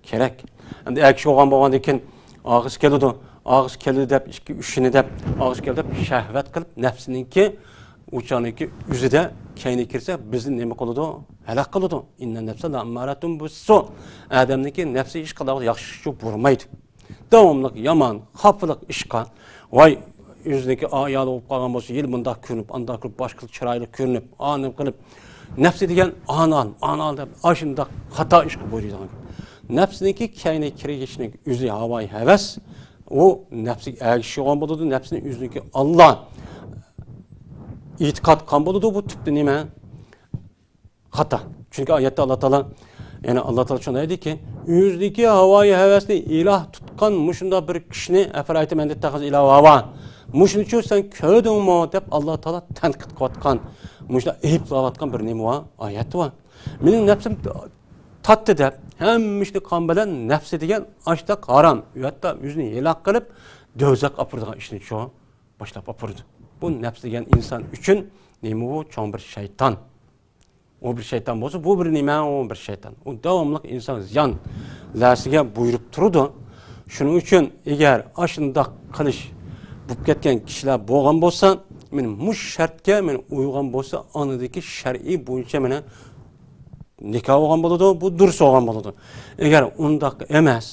كېرەك. ئەمدى ئەر كىشى بولغان بولغاندىن كېيىن ئاغرىسى كېلىدۇ. ئاغرىسى كېلىدۇ دەپ، ئىككى ئۈچىنى دەپ، ئاغرىسى كېلىدۇ دەپ شەھۋەت قىلىپ، نەپسىنىڭكى ئۇچانىكى ئۆزىدە كەينىگە كىرسە، بىزنى نېمە قىلىدۇ؟ ھالاك قىلىدۇ. ئىننەن نەپسە لەئەممارەتۇن بىسسۇ. ئادەمنىڭكى نەپسى ھېچقانداق ياخشى ئىشقا بۇيرۇمايدۇ. داۋاملىق يامان، خاپىلىق ئىشقا، ۋاي، ئۆزىنىڭكى ئايالى بولۇپ قالغان بولسا، يىل مۇنداق كۆرۈنۈپ، ئانداق كۆرۈپ، باشقىلار چىرايلىق كۆرۈنۈپ، ئانىم قىلىپ، نەپسى دېگەن ئانال، ئانال دەپ، ئاشۇنداق خاتا ئىشقا بۇيرۇيدىغان گەپ. نەپسىنىڭكى كەينىگە كىرىشنىڭ ئۆزى ھاۋايى ھەۋەس، ئۇ نەپسىگە ئەگىشىدىغان بولىدۇ، نەپسىنى ئۆزىنىڭكى ئاللا ئېتىقاد قىلغان بولىدۇ، بۇ تۈپتە نېمە؟ خاتا. چۈنكى ئايەتتە ئاللا تائالا، يەنى ئاللا تائالا شۇنداق دەيدۇكى، ئۆزىدىكى ھاۋايى ھەۋەسنى ئىلاھ تۇتقان مۇشۇنداق بىر كىشىنى، ئەفەرەيتە مەن تەخەزە ئىلاھۇ ھاۋا. مۇشۇنىچۇ سەن كۆردۈڭمۇ دەپ ئاللا تائالا تەنقىد قىلىۋاتقان، مۇشۇنداق ئەيىبلەۋاتقان بىر نېمە بار؟ ئايەت بار. مېنىڭ نەپسىم تارتتى دەپ، ھەممە ئىشنى قان بىلەن نەپسى دېگەن ئاشتاق ھارام. ھەتتا ئۆزىنى ھېلاك قىلىپ، دوزاخقا ئاپىرىدىغان ئىشنىچۇ باشلاپ ئاپىرىدۇ. بۇ نەپس دېگەن ئىنسان ئۈچۈن نېمە بۇ؟ چوڭ بىر شەيتان. ئۇ بىر شەيتان بولسا، بۇ بىر نېمە؟ ئۇ بىر شەيتان. ئۇ داۋاملىق ئىنسان زىيان لەرزىگە بۇيرۇپ تۇرىدۇ. شۇنىڭ ئۈچۈن ئەگەر ئاشۇنداق قىلىش بولۇپ كەتكەن كىشىلەر بولغان بولسا، مانا مۇشۇ شەرتكە مانا ئۇيغان بولسا، ئانىدىكى شەرئىي بويىچە مانا نىكاھ بولغان بولىدۇ، بۇ دۇرۇس بولغان بولىدۇ. ئەگەر ئۇنداق ئەمەس،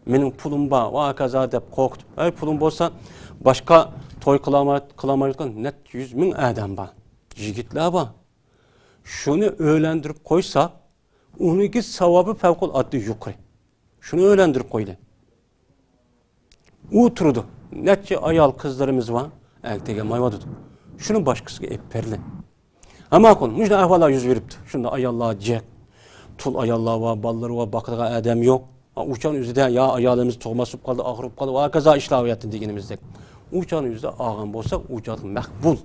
مېنىڭ پۇلۇم بار، ۋە ھاكازا دەپ قورقۇتۇپ، ئەي پۇلۇم بولسا، باشقا توي قىلالماي-، قىلالمايدىغان نەچچە يۈز مىڭ ئادەم بار، يىگىتلەر بار. شۇنى ئۆيلەندۈرۈپ قويساق، ئۇنىڭكى ساۋابى پەۋقۇلئاددە يۇقىرى. شۇنى ئۆيلەندۈرۈپ قويدى. ئۇ تۇرىدۇ. نەچچە ئايال قىزلىرىمىز بار، ئەگىپ تەگەلمەيۋاتىدۇ. شۇنى باشقىسىغا ئېلىپ بېرىلى. ھە ماقۇل، مۇشۇنداق ئەھۋاللار يۈز بېرىپتۇ. شۇنداق ئاياللار جىق، تۇل ئاياللار بار، بالىلىرى بار، باقىدىغان ئادەم يوق. ئۇ چاغنىڭ ئۆزىدە يا ئايالىمىز تۇغماس بولۇپ قالدى، ئاغرىپ قالدى، ۋە ھاكازا ئىشلار بۇ يەردە دېگىنىمىزدەك. ئۇ چاغنىڭ ئۆزىدە ئالغان بولساق، ئۇ چاغدا مەقبۇل،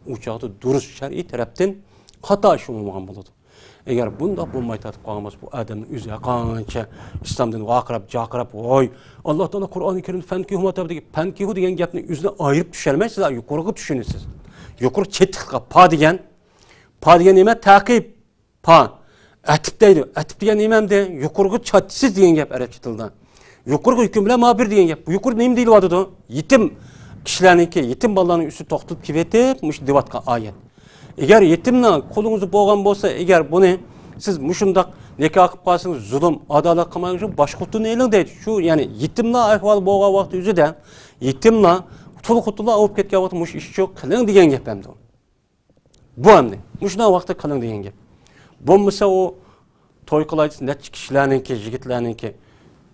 ئۇ چاغدا دۇرۇس شەرئىي تەرەپتىن خاتا ئىش بولمىغان بولىدۇ. ئەگەر بۇنداق بولماي تارتىپ قالغان بولسا، بۇ ئادەمنىڭ ئۆزى ھەرقانچە ئىسلامدىن ۋارقىراپ، جارقىراپ، ۋوي، ئاللا تائالا قۇرئانى كەرىمدە فەنكىھۇ ما تاب دېگەن، پەنكىھۇ دېگەن گەپنى ئۆزىنى ئايرىپ چۈشەنمەيسىز، يۇقىرىغا چۈشىنىسىز. يۇقىرى چېتىققا پا دېگەن، پا دېگەن نېمە؟ تەقىب. پا. ئەتىپ دەيدۇ. ئەتىپ دېگەن نېمە ئەمدى؟ يۇقىرىغا چاچىسىز دېگەن گەپ ئەرەبچە تىلدا. يۇقىرىقى ھۆكۈم بىلەن مانا بىر دېگەن گەپ. يۇقىرىدا نېمە دېيىلىۋاتىدۇ؟ يېتىم كىشىلەرنىڭكى، يېتىم بالىلارنىڭ ئۈستىدە توختىلىپ كېلىۋېتىپ، مۇشۇ دېيىۋاتقان ئايەت. ئەگەر يېتىمنىڭ قولىڭىزدا بولغان بولسا، ئەگەر بۇنى سىز مۇشۇنداق نىكاھ قىلىپ قالسىڭىز، زۇلۇم، ئادالەت قىلماي، شۇ باشقا خوتۇننى ئېلىڭ دەيدۇ. شۇ، يەنى يېتىملار ئەھۋالى بولغان ۋاقىت ئۆزىدە، يېتىملار پۇل قۇتۇلار ئاۋۇپ كەتكەن ۋاقىتتا مۇشۇ ئىشچۇ قىلىڭ دېگەن گەپ ئەمدى. بۇ ئەمدى مۇشۇنداق ۋاقىتتا قىلىڭ دېگەن گەپ. بولمىسا ئۇ توي قىلايدۇ نەچچە كىشىلەرنىڭكى، يىگىتلەرنىڭكى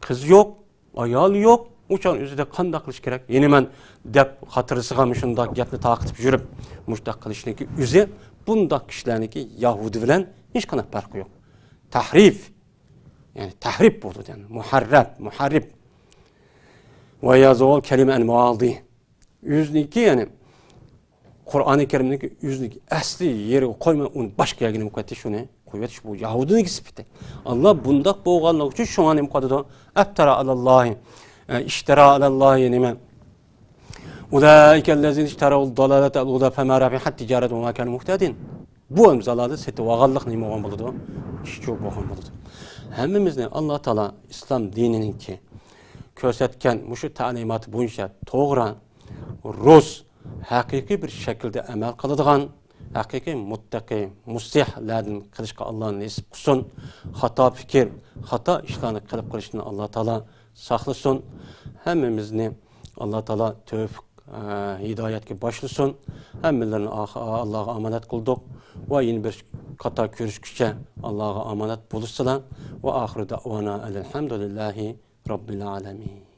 قىزى يوق، ئايالى يوق. ئۇ چاغ ئۆزىدە قانداق قىلىش كېرەك؟ يەنە مەن دەپ خاتىرىسىغا مۇشۇنداق گەپنى تارقىتىپ يۈرۈپ مۇشۇنداق قىلىشنىڭكى ئۆزى بۇنداق كىشىلەرنىڭكى يەھۇدىي بىلەن ھېچقانداق پەرقى يوق. تەھرىف. يەنى تەھرىپ بولىدۇ، يەنى مۇھەررەپ، مۇھەررىپ. ۋە يەزۇل كەلىمە ئەن مۇئادى. ئۆزىنىڭكى، يەنى قۇرئانى كەرىمنىڭكى ئۆزىنىڭكى ئەسلى يېرىگە قويماي، ئۇنى باشقا يەرگە نېمە قىلىۋېتىش، ئۇنى قويۇۋېتىش، بۇ يەھۇدىينىڭكى سۈپىتى. ئاللا بۇنداق بولغانلىقى ئۈچۈن شۇڭا نېمە قىلىدۇ؟ ئەفتەرا ئالاللاھى، ئە، ئىشتەرا ئالاللاھى نېمە؟ ئۇلائىكەللەزىنە ئىشتەراۋۇد دالالەتە ئەل ھۇدا فەما رەبىھەت تىجارەتۇھۇم ۋەما كانۇ مۇھتەدىن. بۇ ئەمزالاردا سېتىۋالغانلىق نېمە بولغان بولىدۇ؟ ئىشچۇ بولغان بولىدۇ. ھەممىمىزنى ئاللا تائالا ئىسلام دىنىنىڭكى كۆرسەتكەن مۇشۇ تەلىماتى بويىچە توغرا، رۇس، ھەقىقىي بىر شەكىلدە ئەمەل قىلىدىغان، ھەقىقىي مۇتتەقى، مۇسلىھلاردىن قىلىشقا ئاللا نېسىپ قىلسۇن. خاتا پىكىر، خاتا ئىشلارنى قىلىپ قىلىشتىن ئاللا تائالا ساقلىسۇن. ھەممىمىزنى ئاللا تائالا تەۋفىق، ئە، ھىدايەتكە باشلىسۇن. ھەممىلىرىنى ئاخ-، ئاللاغا ئامانەت قىلدۇق. ۋە يەنە بىر قاتا كۆرۈشكۈچە ئاللاغا ئامانەت بولۇشسىلا. ۋە ئاخىرۇ دەئۋانا ئەلھەمدۇلىللاھى رەببىل ئالەمىن.